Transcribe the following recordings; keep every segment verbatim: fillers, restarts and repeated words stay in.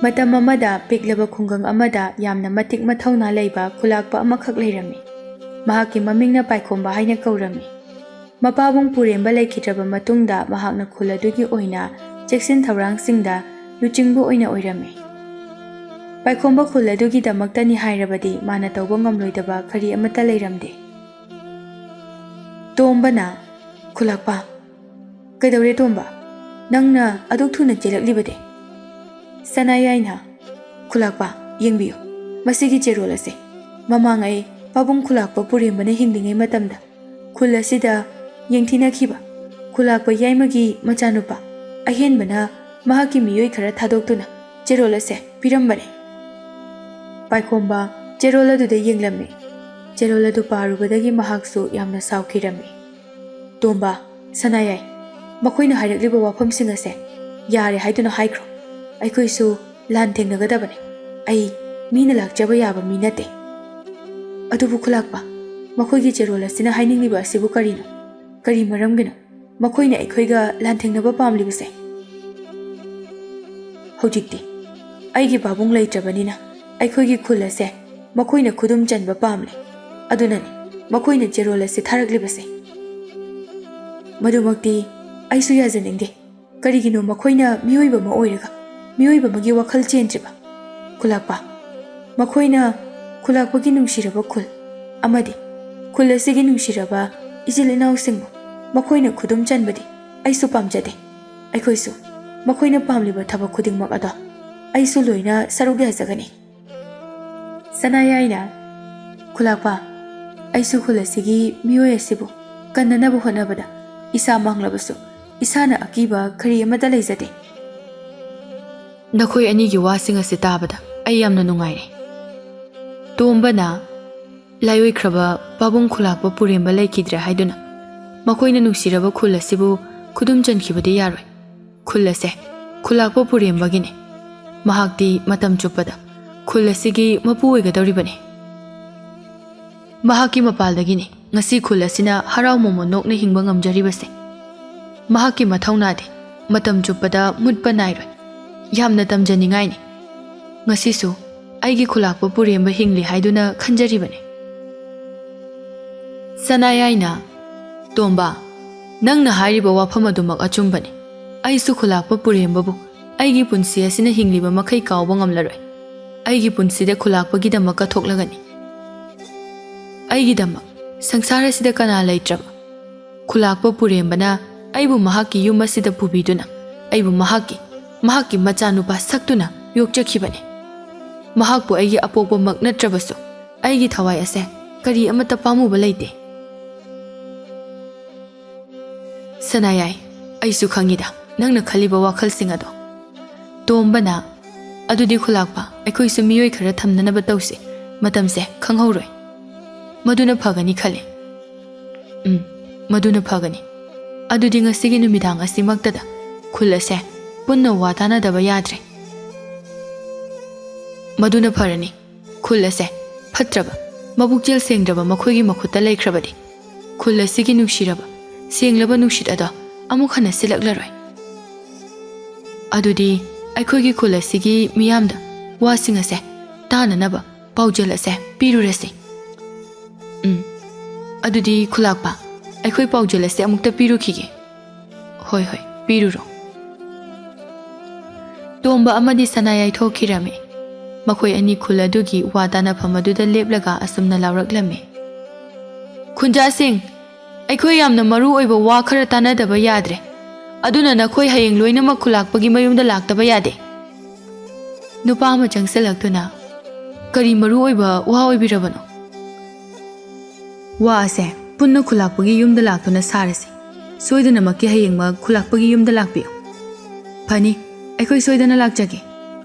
ꯃꯇꯝ ꯑꯃꯗ ꯄꯤꯛꯂꯕ ꯈꯨꯡꯒꯪ ꯑꯃꯗ ꯌꯥꯝꯅ ꯃꯇꯤꯛ ꯃꯊꯧꯅꯥ ꯂꯩꯕ ꯈꯨꯂꯥꯛꯄ ꯑꯃꯈꯛ ꯂꯩꯔꯝꯃꯤ꯫ ꯃꯍꯥꯛꯀꯤ ꯃꯃꯤꯡꯅ ꯄꯥꯏꯈꯣꯝꯕ ꯍꯥꯏꯅ ꯀꯧꯔꯝꯃꯤ꯫ ꯃꯄꯥꯕꯨꯡ ꯄꯨꯔꯦꯝꯕ ꯂꯩꯈꯤꯗ꯭ꯔꯕ ꯃꯇꯨꯡꯗ ꯃꯍꯥꯛꯅ ꯈꯨꯜ ꯑꯗꯨꯒꯤ ꯑꯣꯏꯅ ꯆꯦꯛꯁꯤꯟ ꯊꯧꯔꯥꯡꯁꯤꯡꯗ ꯂꯨꯆꯤꯡꯕ ꯑꯣꯏꯅ ꯑꯣꯏꯔꯝꯃꯤ꯫ ꯄꯥꯏꯈꯣꯝꯕ ꯈꯨꯜ ꯑꯗꯨꯒꯤꯗꯃꯛꯇꯅꯤ ꯍꯥꯏꯔꯕꯗꯤ ꯃꯥꯅ ꯇꯧꯕ ꯉꯝꯂꯣꯏꯗꯕ ꯀꯔꯤ ꯑꯃꯠꯇ ꯂꯩꯔꯝꯗꯦ꯫ ꯇꯣꯝꯕꯅ, "ꯈꯨꯂꯥꯛꯄ, ꯀꯩꯗꯧꯔꯦ ꯇꯣꯝꯕ? ꯅꯪꯅ ꯑꯗꯨꯛ ꯊꯨꯅ ꯆꯦꯜꯂꯛꯂꯤꯕꯗꯤ?" ꯁꯅꯥꯌꯥꯏꯅ, "ꯈꯨꯂꯥꯛꯄ, ꯌꯦꯡꯕꯤꯌꯨ, ꯃꯁꯤꯒꯤ ꯆꯦꯔꯣꯜ ꯑꯁꯦ ꯃꯃꯥꯡ ꯑꯩ ꯄꯥꯕꯨꯡ ꯈꯨꯂꯥꯛꯄ ꯄꯨꯔꯦꯝꯕꯅ ꯍꯤꯡꯂꯤꯉꯩ ꯃꯇꯝꯗ ꯈꯨꯜ ꯑꯁꯤꯗ ꯌꯦꯡꯊꯤꯅꯈꯤꯕ ꯈꯨꯂꯥꯛꯄ ꯌꯥꯏꯃꯒꯤ ꯃꯆꯥꯅꯨꯄꯥ ꯑꯍꯦꯟꯕꯅ ꯃꯍꯥꯛꯀꯤ ꯃꯤꯑꯣꯏ ꯈꯔ ꯊꯥꯗꯣꯛꯇꯨꯅ ꯆꯦꯔꯣꯜ ꯑꯁꯦ ꯄꯤꯔꯝꯕꯅꯤ꯫" ꯄꯥꯏꯈꯣꯝꯕ ꯆꯦꯔꯣꯜ ꯑꯗꯨꯗ ꯌꯦꯡꯂꯝꯃꯤ꯫ ꯆꯦꯔꯣꯜ ꯑꯗꯨ ꯄꯥꯔꯨꯕꯗꯒꯤ ꯃꯍꯥꯛꯁꯨ ꯌꯥꯝꯅ ꯁꯥꯎꯈꯤꯔꯝꯃꯤ꯫ "ꯇꯣꯝꯕ, ꯁꯅꯥꯌꯥꯏ, ꯃꯈꯣꯏꯅ ꯍꯥꯏꯔꯛꯂꯤꯕ ꯋꯥꯐꯝꯁꯤꯡ ꯑꯁꯦ ꯌꯥꯔꯦ ꯍꯥꯏꯗꯨꯅ ꯍꯥꯏꯈ꯭ꯔꯣ꯫ ꯑꯩꯈꯣꯏꯁꯨ ꯂꯥꯟ ꯊꯦꯡꯅꯒꯗꯕꯅꯤ꯫ ꯑꯩ ꯃꯤꯅ ꯂꯥꯛꯆꯕ ꯌꯥꯕ ꯃꯤ ꯅꯠꯇꯦ꯫" "ꯑꯗꯨꯕꯨ ꯈꯨꯂꯥꯛꯄ, ꯃꯈꯣꯏꯒꯤ ꯆꯦꯔꯣꯜ ꯑꯁꯤꯅ ꯍꯥꯏꯅꯤꯡꯂꯤꯕ ꯑꯁꯤꯕꯨ ꯀꯔꯤꯅꯣ? ꯀꯔꯤ ꯃꯔꯝꯒꯤꯅꯣ? ꯃꯈꯣꯏꯅ ꯑꯩꯈꯣꯏꯒ ꯂꯥꯟꯊꯦꯡꯅꯕ ꯄꯥꯝꯂꯤꯕꯁꯦ?" "ꯍꯧꯖꯤꯛꯇꯤ ꯑꯩꯒꯤ ꯄꯥꯕꯨꯡ ꯂꯩꯇ꯭ꯔꯕꯅꯤꯅ ꯑꯩꯈꯣꯏꯒꯤ ꯈꯨꯜ ꯑꯁꯦ ꯃꯈꯣꯏꯅ ꯈꯨꯗꯨꯝ ꯆꯟꯕ ꯄꯥꯝꯂꯦ꯫ ꯑꯗꯨꯅꯅꯤ ꯃꯈꯣꯏꯅ ꯆꯦꯔꯣꯜ ꯑꯁꯤ ꯊꯥꯔꯛꯂꯤꯕꯁꯦ꯫ ꯃꯗꯨꯃꯛꯇꯤ ꯑꯩꯁꯨ ꯌꯥꯖꯅꯤꯡꯗꯦ꯫ ꯀꯔꯤꯒꯤꯅꯣ ꯃꯈꯣꯏꯅ ꯃꯤꯑꯣꯏꯕ ꯑꯃ ꯑꯣꯏꯔꯒ ꯃꯤꯑꯣꯏꯕ ꯑꯃꯒꯤ ꯋꯥꯈꯜ ꯆꯦꯟꯗ꯭ꯔꯤꯕ? ꯈꯨꯂꯥꯛꯄ, ꯃꯈꯣꯏꯅ ꯈꯨꯂꯥꯛꯄꯒꯤ ꯅꯨꯡꯁꯤꯔꯕ ꯈꯨꯜ ꯑꯃꯗꯤ ꯈꯨꯜ ꯑꯁꯤꯒꯤ ꯅꯨꯡꯁꯤꯔꯕ ꯏꯆꯤꯜ ꯏꯅꯥꯎꯁꯤꯡꯕꯨ ꯃꯈꯣꯏꯅ ꯈꯨꯗꯨꯝ ꯆꯟꯕꯗꯤ ꯑꯩꯁꯨ ꯄꯥꯝꯖꯗꯦ꯫ ꯑꯩꯈꯣꯏꯁꯨ ꯃꯈꯣꯏꯅ ꯄꯥꯝꯂꯤꯕ ꯊꯕꯛ ꯈꯨꯗꯤꯡꯃꯛ ꯑꯗꯣ ꯑꯩꯁꯨ ꯂꯣꯏꯅ ꯁꯔꯨꯛ ꯌꯥꯖꯒꯅꯤ꯫" ꯁꯅꯥꯌꯥꯏꯅ, "ꯈꯨꯂꯥꯛꯄ, ꯑꯩꯁꯨ ꯈꯨꯜ ꯑꯁꯤꯒꯤ ꯃꯤꯑꯣꯏ ꯑꯁꯤꯕꯨ ꯀꯟꯅꯅꯕ ꯍꯣꯠꯅꯕꯗ ꯏꯁꯥ ꯃꯥꯡꯂꯕꯁꯨ ꯏꯁꯥꯅ ꯑꯀꯤꯕ ꯀꯔꯤ ꯑꯃꯠꯇ ꯂꯩꯖꯗꯦ꯫" "ꯅꯈꯣꯏ ꯑꯅꯤꯒꯤ ꯋꯥꯁꯤꯡ ꯑꯁꯤ ꯇꯥꯕꯗ ꯑꯩ ꯌꯥꯝꯅ ꯅꯨꯡꯉꯥꯏꯔꯦ꯫" ꯇꯣꯝꯕꯅ, "ꯂꯥꯏꯑꯣꯏꯈ꯭ꯔꯕ ꯄꯥꯕꯨꯡ ꯈꯨꯂꯥꯛꯄ ꯄꯨꯔꯦꯝꯕ ꯂꯩꯈꯤꯗ꯭ꯔꯦ ꯍꯥꯏꯗꯨꯅ ꯃꯈꯣꯏꯅ ꯅꯨꯡꯁꯤꯔꯕ ꯈꯨꯜ ꯑꯁꯤꯕꯨ ꯈꯨꯗꯨꯝ ꯆꯟꯈꯤꯕꯗꯤ ꯌꯥꯔꯣꯏ꯫ ꯈꯨꯜ ꯑꯁꯦ ꯈꯨꯂꯥꯛꯄ ꯄꯨꯔꯦꯝꯕꯒꯤꯅꯤ꯫ ꯃꯍꯥꯛꯇꯤ ꯃꯇꯝ ꯆꯨꯞꯄꯗ ꯈꯨꯜ ꯑꯁꯤꯒꯤ ꯃꯄꯨ ꯑꯣꯏꯒꯗꯧꯔꯤꯕꯅꯤ꯫ ꯃꯍꯥꯛꯀꯤ ꯃꯄꯥꯜꯗꯒꯤꯅꯤ ꯉꯁꯤ ꯈꯨꯜ ꯑꯁꯤꯅ ꯍꯔꯥꯎ ꯃꯣꯃꯣꯟ ꯅꯣꯛꯅ ꯍꯤꯡꯕ ꯉꯝꯖꯔꯤꯕꯁꯦ꯫ ꯃꯍꯥꯛꯀꯤ ꯃꯊꯧꯅꯥꯗꯤ ꯃꯇꯝ ꯆꯨꯞꯄꯗ ꯃꯨꯠꯄ ꯅꯥꯏꯔꯣꯏ꯫ ꯌꯥꯝꯅ ꯇꯝꯖꯅꯤꯡꯉꯥꯏꯅꯤ ꯉꯁꯤꯁꯨ ꯑꯩꯒꯤ ꯈꯨꯂꯥꯛꯄ ꯄꯨꯔꯦꯝꯕ ꯍꯤꯡꯂꯤ ꯍꯥꯏꯗꯨꯅ ꯈꯟꯖꯔꯤꯕꯅꯤ꯫ ꯁꯅꯥꯌꯥꯏꯅ, "ꯇꯣꯝꯕ, ꯅꯪꯅ ꯍꯥꯏꯔꯤꯕ ꯋꯥꯐꯝ ꯑꯗꯨꯃꯛ ꯑꯆꯨꯝꯕꯅꯤ꯫ ꯑꯩꯁꯨ ꯈꯨꯂꯥꯛꯄ ꯄꯨꯔꯦꯝꯕꯕꯨ ꯑꯩꯒꯤ ꯄꯨꯟꯁꯤ ꯑꯁꯤꯅ ꯍꯤꯡꯂꯤꯕ ꯃꯈꯩ ꯀꯥꯎꯕ ꯉꯝꯂꯔꯣꯏ꯫ ꯑꯩꯒꯤ ꯄꯨꯟꯁꯤꯗ ꯈꯨꯂꯥꯛꯄꯒꯤꯗꯃꯛ ꯀꯠꯊꯣꯛꯂꯒꯅꯤ꯫ ꯑꯩꯒꯤꯗꯃꯛ ꯁꯪꯁꯥꯔ ꯑꯁꯤꯗ ꯀꯅꯥ ꯂꯩꯇ꯭ꯔꯕ? ꯈꯨꯂꯥꯛꯄ ꯄꯨꯔꯦꯝꯕꯅ ꯑꯩꯕꯨ ꯃꯍꯥꯛꯀꯤ ꯌꯨꯝ ꯑꯁꯤꯗ ꯄꯨꯕꯤꯗꯨꯅ ꯑꯩꯕꯨ ꯃꯍꯥꯛꯀꯤ, ꯃꯍꯥꯛꯀꯤ ꯃꯆꯥꯅꯨꯄꯥ ꯁꯛꯇꯨꯅ ꯌꯣꯛꯆꯈꯤꯕꯅꯤ꯫ ꯃꯍꯥꯛꯄꯨ ꯑꯩꯒꯤ ꯑꯄꯣꯛꯄꯃꯛ ꯅꯠꯇ꯭ꯔꯕꯁꯨ ꯑꯩꯒꯤ ꯊꯋꯥꯏ ꯑꯁꯦ ꯀꯔꯤ ꯑꯃꯠꯇ ꯄꯥꯝꯃꯨꯕ ꯂꯩꯇꯦ꯫" ꯁꯅꯥꯌꯥꯏ, ꯑꯩꯁꯨ ꯈꯪꯉꯤꯗ ꯅꯪꯅ ꯈꯜꯂꯤꯕ ꯋꯥꯈꯜꯁꯤꯡ ꯑꯗꯣ꯫ ꯇꯣꯝꯕꯅ, "ꯑꯗꯨꯗꯤ ꯈꯨꯂꯥꯛꯄ, ꯑꯩꯈꯣꯏꯁꯨ ꯃꯤꯑꯣꯏ ꯈꯔ ꯊꯝꯅꯅꯕ ꯇꯧꯁꯤ꯫ ꯃꯇꯝꯁꯦ ꯈꯪꯍꯧꯔꯣꯏ꯫ ꯃꯗꯨꯅ ꯐꯒꯅꯤ ꯈꯜꯂꯤ꯫" "ꯎꯝ, ꯃꯗꯨꯅ ꯐꯒꯅꯤ꯫ ꯑꯗꯨꯗꯤ ꯉꯁꯤꯒꯤ ꯅꯨꯃꯤꯗꯥꯡ ꯑꯁꯤꯃꯛꯇꯗ ꯈꯨꯜ ꯑꯁꯦ ꯄꯨꯟꯅ ꯋꯥ ꯇꯥꯅꯗꯕ ꯌꯥꯗ꯭ꯔꯦ꯫" "ꯃꯗꯨꯅ ꯐꯔꯅꯤ꯫ ꯈꯨꯜ ꯑꯁꯦ ꯐꯠꯇ꯭ꯔꯕ, ꯃꯕꯨꯛꯆꯦꯜ ꯁꯦꯡꯗ꯭ꯔꯕ ꯃꯈꯣꯏꯒꯤ ꯃꯈꯨꯠꯇ ꯂꯩꯈ꯭ꯔꯕꯗꯤ ꯈꯨꯜ ꯑꯁꯤꯒꯤ ꯅꯨꯡꯁꯤꯔꯕ, ꯁꯦꯡꯂꯕ ꯅꯨꯡꯁꯤꯠ ꯑꯗꯣ ꯑꯃꯨꯛ ꯍꯟꯅ ꯁꯤꯠꯂꯛꯂꯔꯣꯏ꯫ ꯑꯗꯨꯗꯤ ꯑꯩꯈꯣꯏꯒꯤ ꯈꯨꯜ ꯑꯁꯤꯒꯤ ꯃꯤꯌꯥꯝꯗ ꯋꯥꯁꯤꯡ ꯑꯁꯦ ꯇꯥꯅꯅꯕ ꯄꯥꯎꯖꯦꯜ ꯑꯁꯦ ꯄꯤꯔꯨꯔꯁꯤ꯫" "ꯎꯝ, ꯑꯗꯨꯗꯤ ꯈꯨꯂꯥꯛꯄ, ꯑꯩꯈꯣꯏ ꯄꯥꯎꯖꯦꯜ ꯑꯁꯦ ꯑꯃꯨꯛꯇ ꯄꯤꯔꯨꯈꯤꯒꯦ꯫" "ꯍꯣꯏ, ꯍꯣꯏ, ꯄꯤꯔꯨꯔꯣ꯫" ꯇꯣꯝꯕ ꯑꯃꯗꯤ ꯁꯅꯥꯌꯥꯏ ꯊꯣꯛꯈꯤꯔꯝꯃꯤ꯫ ꯃꯈꯣꯏ ꯑꯅꯤ ꯈꯨꯜ ꯑꯗꯨꯒꯤ ꯋꯥ ꯇꯥꯅꯐꯝ ꯑꯗꯨꯗ ꯂꯦꯞꯂꯒ ꯑꯁꯨꯝꯅ ꯂꯥꯎꯔꯛꯂꯝꯃꯤ, "ꯈꯨꯟꯖꯥꯁꯤꯡ, ꯑꯩꯈꯣꯏ ꯌꯥꯝꯅ ꯃꯔꯨ ꯑꯣꯏꯕ ꯋꯥ ꯈꯔ ꯇꯥꯅꯗꯕ ꯌꯥꯗ꯭ꯔꯦ꯫ ꯑꯗꯨꯅ ꯅꯈꯣꯏ ꯍꯌꯦꯡ ꯂꯣꯏꯅꯃꯛ ꯈꯨꯂꯥꯛꯄꯒꯤ ꯃꯌꯨꯝꯗ ꯂꯥꯛꯇꯕ ꯌꯥꯗꯦ꯫" ꯅꯨꯄꯥ ꯑꯃ ꯆꯪꯁꯤꯜꯂꯛꯇꯨꯅ, "ꯀꯔꯤ ꯃꯔꯨ ꯑꯣꯏꯕ ꯋꯥ ꯑꯣꯏꯕꯤꯔꯕꯅꯣ?" "ꯋꯥ ꯑꯁꯦ ꯄꯨꯟꯅ ꯈꯨꯂꯥꯛꯄꯒꯤ ꯌꯨꯝꯗ ꯂꯥꯛꯇꯨꯅ ꯁꯥꯔꯁꯤ꯫ ꯁꯣꯏꯗꯅꯃꯛꯀꯤ ꯍꯌꯦꯡꯃꯛ ꯈꯨꯂꯥꯛꯄꯒꯤ ꯌꯨꯝꯗ ꯂꯥꯛꯄꯤꯌꯨ꯫" "ꯐꯅꯤ, ꯑꯩꯈꯣꯏ ꯁꯣꯏꯗꯅ ꯂꯥꯛꯆꯒꯦ꯫"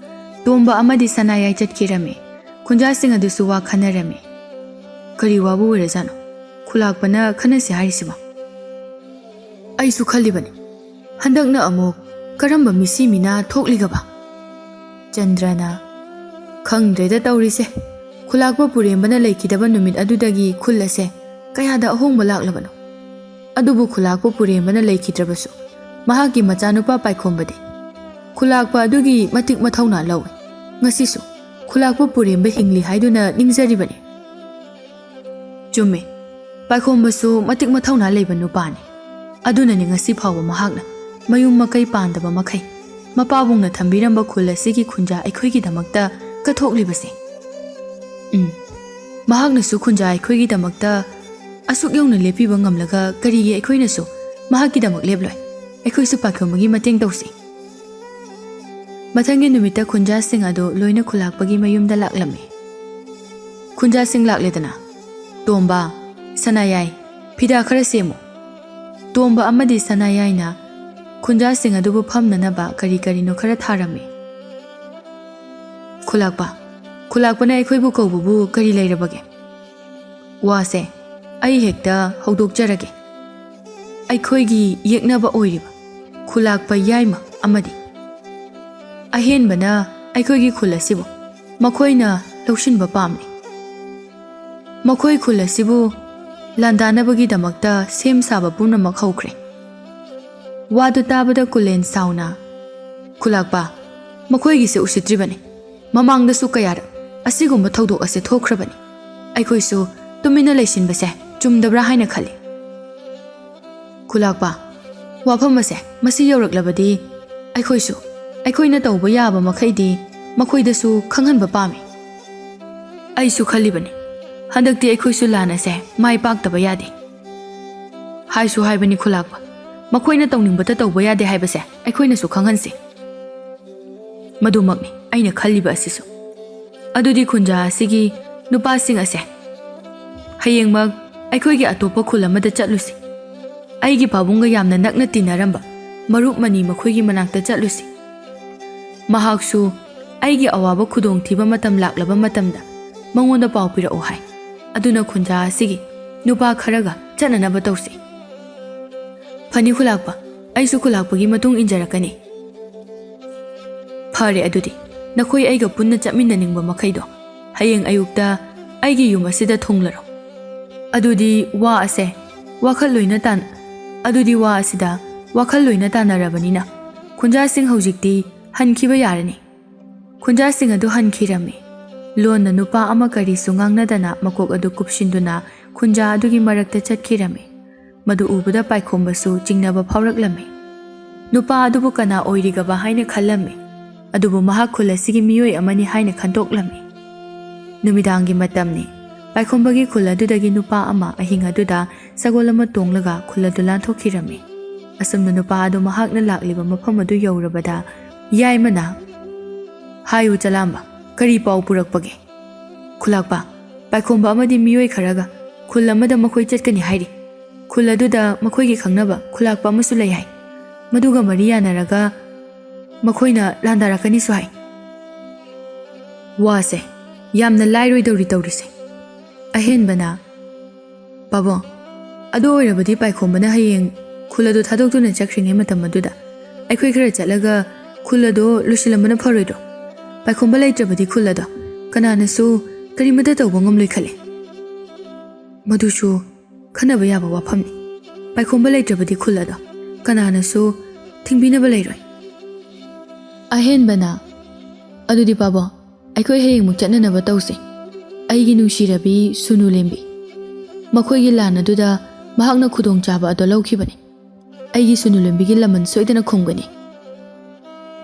ꯇꯣꯝꯕ ꯑꯃꯗꯤ ꯁꯅꯥꯌꯥꯏ ꯆꯠꯈꯤꯔꯝꯃꯤ꯫ ꯈꯨꯟꯖꯥꯁꯤꯡ ꯑꯗꯨꯁꯨ ꯋꯥ ꯈꯟꯅꯔꯝꯃꯤ꯫ "ꯀꯔꯤ ꯋꯥꯕꯨ ꯑꯣꯏꯔꯖꯥꯠꯅꯣ ꯈꯨꯂꯥꯛꯄꯅ ꯈꯟꯅꯁꯤ ꯍꯥꯏꯔꯤꯁꯤꯕꯣ?" "ꯑꯩꯁꯨ ꯈꯜꯂꯤꯕꯅꯤ꯫ ꯍꯟꯗꯛꯅ ꯑꯃꯨꯛ ꯀꯔꯝꯕ ꯃꯤꯁꯤ ꯃꯤꯅꯥ ꯊꯣꯛꯂꯤꯒꯕ?" ꯆꯟꯗ꯭ꯔꯅ, "ꯈꯪꯗ꯭ꯔꯦꯗ ꯇꯧꯔꯤꯁꯦ꯫ ꯈꯨꯂꯥꯛꯄ ꯄꯨꯔꯦꯝꯕꯅ ꯂꯩꯈꯤꯗꯕ ꯅꯨꯃꯤꯠ ꯑꯗꯨꯗꯒꯤ ꯈꯨꯜ ꯑꯁꯦ ꯀꯌꯥꯗ ꯑꯍꯣꯡꯕ ꯂꯥꯛꯂꯕꯅꯣ? ꯑꯗꯨꯕꯨ ꯈꯨꯂꯥꯛꯄ ꯄꯨꯔꯦꯝꯕꯅ ꯂꯩꯈꯤꯗ꯭ꯔꯕꯁꯨ ꯃꯍꯥꯛꯀꯤ ꯃꯆꯥꯅꯨꯄꯥ ꯄꯥꯏꯈꯣꯝꯕꯗꯤ ꯈꯨꯂꯥꯛꯄ ꯑꯗꯨꯒꯤ ꯃꯇꯤꯛ ꯃꯊꯧꯅꯥ ꯂꯧꯏ꯫ ꯉꯁꯤꯁꯨ ꯈꯨꯂꯥꯛꯄ ꯄꯨꯔꯦꯝꯕ ꯍꯤꯡꯂꯤ ꯍꯥꯏꯗꯨꯅ ꯅꯤꯡꯖꯔꯤꯕꯅꯤ꯫ ꯆꯨꯝꯃꯦ, ꯄꯥꯏꯈꯣꯝꯕꯁꯨ ꯃꯇꯤꯛ ꯃꯊꯧꯅꯥ ꯂꯩꯕ ꯅꯨꯄꯥꯅꯤ꯫ ꯑꯗꯨꯅꯅꯤ ꯉꯁꯤ ꯐꯥꯎꯕ ꯃꯍꯥꯛꯅ ꯃꯌꯨꯝ ꯃꯀꯩ ꯄꯥꯟꯗꯕ ꯃꯈꯩ ꯃꯄꯥꯕꯨꯡꯅ ꯊꯝꯕꯤꯔꯝꯕ ꯈꯨꯜ ꯑꯁꯤꯒꯤ ꯈꯨꯟꯖꯥ ꯑꯩꯈꯣꯏꯒꯤꯗꯃꯛꯇ ꯀꯠꯊꯣꯛꯂꯤꯕꯁꯦ꯫ ꯎꯝ, ꯃꯍꯥꯛꯅꯁꯨ ꯈꯨꯟꯖꯥ ꯑꯩꯈꯣꯏꯒꯤꯗꯃꯛꯇ ꯑꯁꯨꯛ ꯌꯧꯅ ꯂꯦꯞꯄꯤꯕ ꯉꯝꯂꯒ ꯀꯔꯤꯒꯤ ꯑꯩꯈꯣꯏꯅꯁꯨ ꯃꯍꯥꯛꯀꯤꯗꯃꯛ ꯂꯦꯞꯂꯣꯏ? ꯑꯩꯈꯣꯏꯁꯨ ꯄꯥꯏꯈꯣꯝꯕꯒꯤ ꯃꯇꯦꯡ ꯇꯧꯁꯤ꯫ ꯃꯊꯪꯒꯤ ꯅꯨꯃꯤꯠꯇ ꯈꯨꯟꯖꯥꯁꯤꯡ ꯑꯗꯨ ꯂꯣꯏꯅ ꯈꯨꯂꯥꯛꯄꯒꯤ ꯃꯌꯨꯝꯗ ꯂꯥꯛꯂꯝꯃꯤ꯫ ꯈꯨꯟꯖꯥꯁꯤꯡ ꯂꯥꯛꯂꯦꯗꯅ, "ꯇꯣꯝꯕ, ꯁꯅꯥꯌꯥꯏ, ꯐꯤꯗꯥ ꯈꯔ ꯁꯦꯝꯃꯨ꯫" ꯇꯣꯝꯕ ꯑꯃꯗꯤ ꯁꯅꯥꯌꯥꯏꯅ ꯈꯨꯟꯖꯥꯁꯤꯡ ꯑꯗꯨꯕꯨ ꯐꯝꯅꯅꯕ ꯀꯔꯤ ꯀꯔꯤꯅꯣ ꯈꯔ ꯊꯥꯔꯝꯃꯤ꯫ "ꯈꯨꯂꯥꯛꯄ, ꯈꯨꯂꯥꯛꯄꯅ ꯑꯩꯈꯣꯏꯕꯨ ꯀꯧꯕꯕꯨ ꯀꯔꯤ ꯂꯩꯔꯕꯒꯦ?" "ꯋꯥꯁꯦ ꯑꯩ ꯍꯦꯛꯇ ꯍꯧꯗꯣꯛꯆꯔꯒꯦ꯫ ꯑꯩꯈꯣꯏꯒꯤ ꯌꯦꯛꯅꯕ ꯑꯣꯏꯔꯤꯕ ꯈꯨꯂꯥꯛꯄ ꯌꯥꯏꯃ ꯑꯃꯗꯤ ꯑꯍꯦꯟꯕꯅ ꯑꯩꯈꯣꯏꯒꯤ ꯈꯨꯜ ꯑꯁꯤꯕꯨ ꯃꯈꯣꯏꯅ ꯂꯧꯁꯤꯟꯕ ꯄꯥꯝꯂꯤ꯫ ꯃꯈꯣꯏ ꯈꯨꯜ ꯑꯁꯤꯕꯨ ꯂꯥꯟꯗꯥꯅꯕꯒꯤꯗꯃꯛꯇ ꯁꯦꯝ ꯁꯥꯕ ꯄꯨꯝꯅꯃꯛ ꯍꯧꯈ꯭ꯔꯦ꯫" ꯋꯥꯗꯨ ꯇꯥꯕꯗ ꯀꯨꯂꯦꯟ ꯁꯥꯎꯅ, "ꯈꯨꯂꯥꯛꯄ, ꯃꯈꯣꯏꯒꯤꯁꯦ ꯎꯁꯤꯠꯇ꯭ꯔꯤꯕꯅꯤ꯫ ꯃꯃꯥꯡꯗꯁꯨ ꯀꯌꯥꯔꯛ ꯑꯁꯤꯒꯨꯝꯕ ꯊꯧꯗꯣꯛ ꯑꯁꯦ ꯊꯣꯛꯈ꯭ꯔꯕꯅꯤ꯫ ꯑꯩꯈꯣꯏꯁꯨ ꯇꯨꯃꯤꯟꯅ ꯂꯩꯁꯤꯟꯕꯁꯦ ꯆꯨꯝꯗꯕ꯭ꯔꯥ ꯍꯥꯏꯅ ꯈꯜꯂꯤ꯫" "ꯈꯨꯂꯥꯛꯄ, ꯋꯥꯐꯝ ꯑꯁꯦ ꯃꯁꯤ ꯌꯧꯔꯛꯂꯕꯗꯤ ꯑꯩꯈꯣꯏꯁꯨ ꯑꯩꯈꯣꯏꯅ ꯇꯧꯕ ꯌꯥꯕ ꯃꯈꯩꯗꯤ ꯃꯈꯣꯏꯗꯁꯨ ꯈꯪꯍꯟꯕ ꯄꯥꯝꯃꯤ꯫" "ꯑꯩꯁꯨ ꯈꯜꯂꯤꯕꯅꯤ, ꯍꯟꯗꯛꯇꯤ ꯑꯩꯈꯣꯏꯁꯨ ꯂꯥꯟ ꯑꯁꯦ ꯃꯥꯏ ꯄꯥꯛꯇꯕ ꯌꯥꯗꯦ꯫ ꯍꯥꯏꯁꯨ ꯍꯥꯏꯕꯅꯤ ꯈꯨꯂꯥꯛꯄ, ꯃꯈꯣꯏꯅ ꯇꯧꯅꯤꯡꯕꯇ ꯇꯧꯕ ꯌꯥꯗꯦ ꯍꯥꯏꯕꯁꯦ ꯑꯩꯈꯣꯏꯅꯁꯨ ꯈꯪꯍꯟꯁꯤ꯫" "ꯃꯗꯨꯃꯛꯅꯤ ꯑꯩꯅ ꯈꯜꯂꯤꯕ ꯑꯁꯤꯁꯨ꯫ ꯑꯗꯨꯗꯤ ꯈꯨꯟꯖꯥ ꯑꯁꯤꯒꯤ ꯅꯨꯄꯥꯁꯤꯡ ꯑꯁꯦ ꯍꯌꯦꯡꯃꯛ ꯑꯩꯈꯣꯏꯒꯤ ꯑꯇꯣꯞꯄ ꯈꯨꯜ ꯑꯃꯗ ꯆꯠꯂꯨꯁꯤ꯫ ꯑꯩꯒꯤ ꯄꯥꯕꯨꯡꯒ ꯌꯥꯝꯅ ꯅꯛꯅ ꯇꯤꯟꯅꯔꯝꯕ ꯃꯔꯨꯞ ꯃꯅꯤ ꯃꯈꯣꯏꯒꯤ ꯃꯅꯥꯛꯇ ꯆꯠꯂꯨꯁꯤ꯫ ꯃꯍꯥꯛꯁꯨ ꯑꯩꯒꯤ ꯑꯋꯥꯕ ꯈꯨꯗꯣꯡꯊꯤꯕ ꯃꯇꯝ ꯂꯥꯛꯂꯕ ꯃꯇꯝꯗ ꯃꯉꯣꯟꯗ ꯄꯥꯎ ꯄꯤꯔꯛꯎ ꯍꯥꯏ꯫ ꯑꯗꯨꯅ ꯈꯨꯟꯖꯥ ꯑꯁꯤꯒꯤ ꯅꯨꯄꯥ ꯈꯔꯒ ꯆꯠꯅꯅꯕ ꯇꯧꯁꯤ꯫" "ꯐꯅꯤ ꯈꯨꯂꯥꯛꯄ, ꯑꯩꯁꯨ ꯈꯨꯂꯥꯛꯄꯒꯤ ꯃꯇꯨꯡ ꯏꯟꯖꯔꯛꯀꯅꯤ꯫" "ꯐꯔꯦ, ꯑꯗꯨꯗꯤ ꯅꯈꯣꯏ ꯑꯩꯒ ꯄꯨꯟꯅ ꯆꯠꯃꯤꯟꯅꯅꯤꯡꯕ ꯃꯈꯩꯗꯣ ꯍꯌꯦꯡ ꯑꯌꯨꯛꯇ ꯑꯩꯒꯤ ꯌꯨꯝ ꯑꯁꯤꯗ ꯊꯨꯡꯂꯔꯣ꯫ ꯑꯗꯨꯗꯤ ꯋꯥ ꯑꯁꯦ ꯋꯥꯈꯜ ꯂꯣꯏꯅ ꯇꯥꯟ-, ꯑꯗꯨꯗꯤ ꯋꯥ ꯑꯁꯤꯗ ꯋꯥꯈꯜ ꯂꯣꯏꯅ ꯇꯥꯟꯅꯔꯕꯅꯤꯅ ꯈꯨꯟꯖꯥꯁꯤꯡ ꯍꯧꯖꯤꯛꯇꯤ ꯍꯟꯈꯤꯕ ꯌꯥꯔꯅꯤ꯫" ꯈꯨꯟꯖꯥꯁꯤꯡ ꯑꯗꯨ ꯍꯟꯈꯤꯔꯝꯃꯤ꯫ ꯂꯣꯟꯅ ꯅꯨꯄꯥ ꯑꯃ ꯀꯔꯤꯁꯨ ꯉꯥꯡꯅꯗꯅ ꯃꯀꯣꯛ ꯑꯗꯨ ꯀꯨꯞꯁꯤꯟꯗꯨꯅ ꯈꯨꯟꯖꯥ ꯑꯗꯨꯒꯤ ꯃꯔꯛꯇ ꯆꯠꯈꯤꯔꯝꯃꯤ꯫ ꯃꯗꯨ ꯎꯕꯗ ꯄꯥꯏꯈꯣꯝꯕꯁꯨ ꯆꯤꯡꯅꯕ ꯐꯥꯎꯔꯛꯂꯝꯃꯤ꯫ ꯅꯨꯄꯥ ꯑꯗꯨꯕꯨ ꯀꯅꯥ ꯑꯣꯏꯔꯤꯒꯕ ꯍꯥꯏꯅ ꯈꯜꯂꯝꯃꯤ꯫ ꯑꯗꯨꯕꯨ ꯃꯍꯥꯛ ꯈꯨꯜ ꯑꯁꯤꯒꯤ ꯃꯤꯑꯣꯏ ꯑꯃꯅꯤ ꯍꯥꯏꯅ ꯈꯟꯗꯣꯛꯂꯝꯃꯤ꯫ ꯅꯨꯃꯤꯗꯥꯡꯒꯤ ꯃꯇꯝꯅꯤ꯫ ꯄꯥꯏꯈꯣꯝꯕꯒꯤ ꯈꯨꯜ ꯑꯗꯨꯗꯒꯤ ꯅꯨꯄꯥ ꯑꯃ ꯑꯍꯤꯡ ꯑꯗꯨꯗ ꯁꯒꯣꯜ ꯑꯃ ꯇꯣꯡꯂꯒ ꯈꯨꯜ ꯑꯗꯨ ꯂꯥꯟꯊꯣꯛꯈꯤꯔꯝꯃꯤ꯫ ꯑꯁꯨꯝꯅ ꯅꯨꯄꯥ ꯑꯗꯨ ꯃꯍꯥꯛꯅ ꯂꯥꯛꯂꯤꯕ ꯃꯐꯝ ꯑꯗꯨ ꯌꯧꯔꯕꯗ ꯌꯥꯏꯃꯅ, "ꯍꯥꯏꯌꯨ ꯆꯂꯥꯝꯕ, ꯀꯔꯤ ꯄꯥꯎ ꯄꯨꯔꯛꯄꯒꯦ?" "ꯈꯨꯂꯥꯛꯄ, ꯄꯥꯏꯈꯣꯝꯕ ꯑꯃꯗꯤ ꯃꯤꯑꯣꯏ ꯈꯔꯒ ꯈꯨꯜ ꯑꯃꯗ ꯃꯈꯣꯏ ꯆꯠꯀꯅꯤ ꯍꯥꯏꯔꯤ꯫ ꯈꯨꯜ ꯑꯗꯨꯗ ꯃꯈꯣꯏꯒꯤ ꯈꯪꯅꯕ ꯈꯨꯂꯥꯛꯄ ꯑꯃꯁꯨ ꯂꯩ ꯍꯥꯏ꯫ ꯃꯗꯨꯒ ꯃꯔꯤ ꯌꯥꯅꯔꯒ ꯃꯈꯣꯏꯅ ꯂꯥꯟꯗꯥꯔꯛꯀꯅꯤꯁꯨ ꯍꯥꯏ꯫ ꯋꯥꯁꯦ ꯌꯥꯝꯅ ꯂꯥꯏꯔꯣꯏꯗꯧꯔꯤ ꯇꯧꯔꯤꯁꯦ꯫" ꯑꯍꯦꯟꯕꯅ, "ꯄꯥꯕꯨꯡ, ꯑꯗꯨ ꯑꯣꯏꯔꯕꯗꯤ ꯄꯥꯏꯈꯣꯝꯕꯅ ꯍꯌꯦꯡ ꯈꯨꯜ ꯑꯗꯨ ꯊꯥꯗꯣꯛꯇꯨꯅ ꯆꯠꯈ꯭ꯔꯤꯉꯩ ꯃꯇꯝ ꯑꯗꯨꯗ ꯑꯩꯈꯣꯏ ꯈꯔ ꯆꯠꯂꯒ ꯈꯨꯜ ꯑꯗꯨ ꯂꯣꯏꯁꯤꯜꯂꯝꯕꯅ ꯐꯔꯣꯏꯗ꯭ꯔꯣ? ꯄꯥꯏꯈꯣꯝꯕ ꯂꯩꯇ꯭ꯔꯕꯗꯤ ꯈꯨꯜ ꯑꯗꯣ ꯀꯅꯥꯅꯁꯨ ꯀꯔꯤꯃꯠꯇ ꯇꯧꯕ ꯉꯝꯂꯣꯏ ꯈꯜꯂꯤ꯫" "ꯃꯗꯨꯁꯨ ꯈꯟꯅꯕ ꯌꯥꯕ ꯋꯥꯐꯝꯅꯤ꯫ ꯄꯥꯏꯈꯣꯝꯕ ꯂꯩꯇ꯭ꯔꯕꯗꯤ ꯈꯨꯜ ꯑꯗꯣ ꯀꯅꯥꯅꯁꯨ ꯊꯤꯡꯕꯤꯅꯕ ꯂꯩꯔꯣꯏ꯫" ꯑꯍꯦꯟꯕꯅ, "ꯑꯗꯨꯗꯤ ꯄꯥꯕꯨꯡ, ꯑꯩꯈꯣꯏ ꯍꯌꯦꯡꯃꯨꯛ ꯆꯠꯅꯅꯕ ꯇꯧꯁꯤ꯫ ꯑꯩꯒꯤ ꯅꯨꯡꯁꯤꯔꯕꯤ ꯁꯨꯅꯨ ꯂꯦꯝꯕꯤ, ꯃꯈꯣꯏꯒꯤ ꯂꯥꯟ ꯑꯗꯨꯗ ꯃꯍꯥꯛꯅ ꯈꯨꯗꯣꯡꯆꯥꯕ ꯑꯗꯣ ꯂꯧꯈꯤꯕꯅꯤ꯫ ꯑꯩꯒꯤ ꯁꯨꯅꯨ ꯂꯦꯝꯕꯤꯒꯤ ꯂꯃꯟ ꯁꯣꯏꯗꯅ ꯈꯨꯝꯒꯅꯤ꯫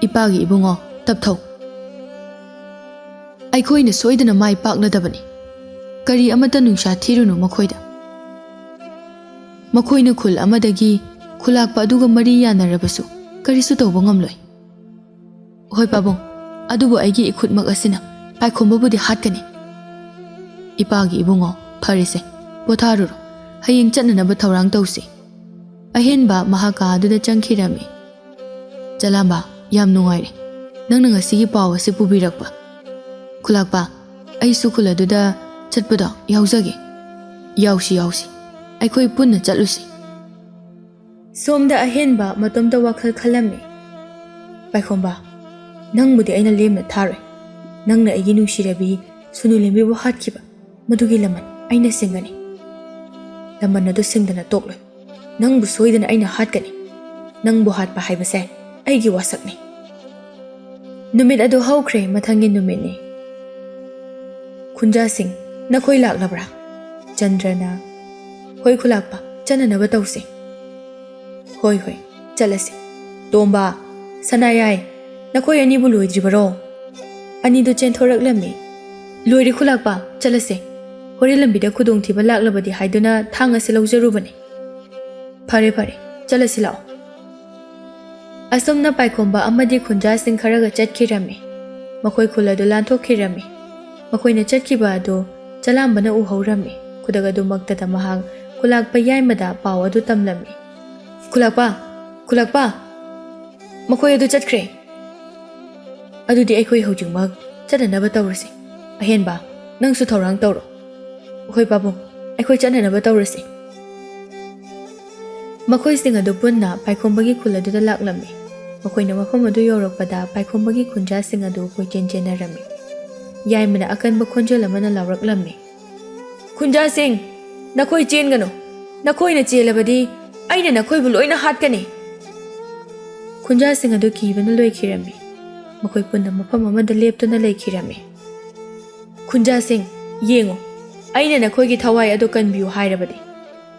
ꯏꯄꯥꯒꯤ ꯏꯕꯨꯡꯉꯣ, ꯇꯞꯊꯧ꯫ ꯑꯩꯈꯣꯏꯅ ꯁꯣꯏꯗꯅ ꯃꯥꯏ ꯄꯥꯛꯂꯗꯕꯅꯤ꯫ ꯀꯔꯤ ꯑꯃꯠꯇ ꯅꯨꯡꯁꯥ ꯊꯤꯔꯨꯅꯨ ꯃꯈꯣꯏꯗ꯫ ꯃꯈꯣꯏꯅ ꯈꯨꯜ ꯑꯃꯗꯒꯤ ꯈꯨꯂꯥꯛꯄ ꯑꯗꯨꯒ ꯃꯔꯤ ꯌꯥꯅꯔꯕꯁꯨ ꯀꯔꯤꯁꯨ ꯇꯧꯕ ꯉꯝꯂꯣꯏ꯫" "ꯍꯣꯏ ꯄꯥꯕꯨꯡ, ꯑꯗꯨꯕꯨ ꯑꯩꯒꯤ ꯏꯈꯨꯠꯃꯛ ꯑꯁꯤꯅ ꯄꯥꯏꯈꯣꯝꯕꯕꯨꯗꯤ ꯍꯥꯠꯀꯅꯤ꯫" "ꯏꯄꯥꯒꯤ ꯏꯕꯨꯡꯉꯣ, ꯐꯔꯦꯁꯦ, ꯄꯣꯊꯥꯔꯨꯔꯣ꯫ ꯍꯌꯦꯡ ꯆꯠꯅꯅꯕ ꯊꯧꯔꯥꯡ ꯇꯧꯁꯤ꯫" ꯑꯍꯦꯟꯕ ꯃꯍꯥꯛ ꯀꯥ ꯑꯗꯨꯗ ꯆꯪꯈꯤꯔꯝꯃꯤ꯫ "ꯆꯂꯥꯝꯕ, ꯌꯥꯝ ꯅꯨꯡꯉꯥꯏꯔꯦ ꯅꯪꯅ ꯉꯁꯤꯒꯤ ꯄꯥꯎ ꯑꯁꯤ ꯄꯨꯕꯤꯔꯛꯄ꯫ ꯈꯨꯂꯥꯛꯄ, ꯑꯩꯁꯨ ꯈꯨꯜ ꯑꯗꯨꯗ ꯆꯠꯄꯗꯣ ꯌꯥꯎꯖꯒꯦ꯫" "ꯌꯥꯎꯁꯤ, ꯌꯥꯎꯁꯤ꯫ ꯑꯩꯈꯣꯏ ꯄꯨꯟꯅ ꯆꯠꯂꯨꯁꯤ꯫" ꯁꯣꯝꯗ ꯑꯍꯦꯟꯕ ꯃꯇꯣꯝꯇ ꯋꯥꯈꯜ ꯈꯜꯂꯝꯃꯤ꯫ "ꯄꯥꯏꯈꯣꯝꯕ, ꯅꯪꯕꯨꯗꯤ ꯑꯩꯅ ꯂꯦꯝꯅ ꯊꯥꯔꯣꯏ꯫ ꯅꯪꯅ ꯑꯩꯒꯤ ꯅꯨꯡꯁꯤꯔꯕꯤ ꯁꯨꯅꯨ ꯂꯦꯝꯕꯤꯕꯨ ꯍꯥꯠꯈꯤꯕ, ꯃꯗꯨꯒꯤ ꯂꯃꯟ ꯑꯩꯅ ꯁꯤꯡꯒꯅꯤ꯫ ꯂꯃꯟ ꯑꯗꯨ ꯁꯤꯡꯗꯅ ꯇꯣꯛꯂꯣꯏ꯫ ꯅꯪꯕꯨ ꯁꯣꯏꯗꯅ ꯑꯩꯅ ꯍꯥꯠꯀꯅꯤ꯫ ꯅꯪꯕꯨ ꯍꯥꯠꯄ ꯍꯥꯏꯕꯁꯦ ꯑꯩꯒꯤ ꯋꯥꯁꯛꯅꯤ꯫" ꯅꯨꯃꯤꯠ ꯑꯗꯨ ꯍꯧꯈ꯭ꯔꯦ, ꯃꯊꯪꯒꯤ ꯅꯨꯃꯤꯠꯅꯤ꯫ "ꯈꯨꯟꯖꯥꯁꯤꯡ, ꯅꯈꯣꯏ ꯂꯥꯛꯂꯕ꯭ꯔꯥ?" ꯆꯟꯗ꯭ꯔꯅ, "ꯍꯣꯏ ꯈꯨꯂꯥꯛꯄ, ꯆꯠꯅꯅꯕ ꯇꯧꯁꯤ꯫" "ꯍꯣꯏ, ꯍꯣꯏ, ꯆꯠꯂꯁꯤ꯫" "ꯇꯣꯝꯕ, ꯁꯅꯥꯌꯥꯏ, ꯅꯈꯣꯏ ꯑꯅꯤꯕꯨ ꯂꯣꯏꯗ꯭ꯔꯤꯕꯔꯣ?" ꯑꯅꯤꯗꯨ ꯆꯦꯟꯊꯣꯔꯛꯂꯝꯃꯤ꯫ "ꯂꯣꯏꯔꯦ ꯈꯨꯂꯥꯛꯄ, ꯆꯠꯂꯁꯦ꯫ ꯍꯣꯔꯦꯟ ꯂꯝꯕꯤꯗ ꯈꯨꯗꯣꯡꯊꯤꯕ ꯂꯥꯛꯂꯕꯗꯤ ꯍꯥꯏꯗꯨꯅ ꯊꯥꯡ ꯑꯁꯤ ꯂꯧꯖꯔꯨꯕꯅꯤ꯫" "ꯐꯔꯦ, ꯐꯔꯦ, ꯆꯠꯂꯁꯤ ꯂꯥꯛꯑꯣ꯫" ꯑꯁꯨꯝꯅ ꯄꯥꯏꯈꯣꯝꯕ ꯑꯃꯗꯤ ꯈꯨꯟꯖꯥꯁꯤꯡ ꯈꯔꯒ ꯆꯠꯈꯤꯔꯝꯃꯤ꯫ ꯃꯈꯣꯏ ꯈꯨꯜ ꯑꯗꯨ ꯂꯥꯟꯊꯣꯛꯈꯤꯔꯝꯃꯤ꯫ ꯃꯈꯣꯏꯅ ꯆꯠꯈꯤꯕ ꯑꯗꯨ ꯆꯂꯥꯝꯕꯅ ꯎꯍꯧꯔꯝꯃꯤ꯫ ꯈꯨꯗꯛ ꯑꯗꯨꯃꯛꯇꯗ ꯃꯍꯥꯛ ꯈꯨꯂꯥꯛꯄ ꯌꯥꯏꯃꯗ ꯄꯥꯎ ꯑꯗꯨ ꯇꯝꯂꯝꯃꯤ꯫ "ꯈꯨꯂꯥꯛꯄ! ꯈꯨꯂꯥꯛꯄ! ꯃꯈꯣꯏ ꯑꯗꯨ ꯆꯠꯈ꯭ꯔꯦ꯫ ꯑꯗꯨꯗꯤ ꯑꯩꯈꯣꯏ ꯍꯧꯖꯤꯛꯃꯛ ꯆꯠꯅꯅꯕ ꯇꯧꯔꯁꯤ꯫ ꯑꯍꯦꯟꯕ, ꯅꯪꯁꯨ ꯊꯧꯔꯥꯡ ꯇꯧꯔꯣ꯫" "ꯍꯣꯏ ꯄꯥꯕꯨꯡ, ꯑꯩꯈꯣꯏ ꯆꯠꯅꯅꯕ ꯇꯧꯔꯁꯤ꯫" ꯃꯈꯣꯏꯁꯤꯡ ꯑꯗꯨ ꯄꯨꯟꯅ ꯄꯥꯏꯈꯣꯝꯕꯒꯤ ꯈꯨꯜ ꯑꯗꯨꯗ ꯂꯥꯛꯂꯝꯃꯤ꯫ ꯃꯈꯣꯏꯅ ꯃꯐꯝ ꯑꯗꯨ ꯌꯧꯔꯛꯄꯗ ꯄꯥꯏꯈꯣꯝꯕꯒꯤ ꯈꯨꯟꯖꯥꯁꯤꯡ ꯑꯗꯨ ꯀꯣꯏꯆꯦꯟ ꯆꯦꯟꯅꯔꯝꯃꯤ꯫ ꯌꯥꯏꯃꯅ ꯑꯀꯟꯕ ꯈꯣꯟꯖꯦꯜ ꯑꯃꯅ ꯂꯥꯎꯔꯛꯂꯝꯃꯤ꯫ "ꯈꯨꯟꯖꯥꯁꯤꯡ, ꯅꯈꯣꯏ ꯆꯦꯟꯒꯅꯨ꯫ ꯅꯈꯣꯏꯅ ꯆꯦꯜꯂꯕꯗꯤ ꯑꯩꯅ ꯅꯈꯣꯏꯕꯨ ꯂꯣꯏꯅ ꯍꯥꯠꯀꯅꯤ꯫" ꯈꯨꯟꯖꯥꯁꯤꯡ ꯑꯗꯨ ꯀꯤꯕꯅ ꯂꯣꯏꯈꯤꯔꯝꯃꯤ꯫ ꯃꯈꯣꯏ ꯄꯨꯟꯅ ꯃꯐꯝ ꯑꯃꯗ ꯂꯦꯞꯇꯨꯅ ꯂꯩꯈꯤꯔꯝꯃꯤ꯫ "ꯈꯨꯟꯖꯥꯁꯤꯡ, ꯌꯦꯡꯉꯨ, ꯑꯩꯅ ꯅꯈꯣꯏꯒꯤ ꯊꯋꯥꯏ ꯑꯗꯨ ꯀꯟꯕꯤꯌꯨ ꯍꯥꯏꯔꯕꯗꯤ,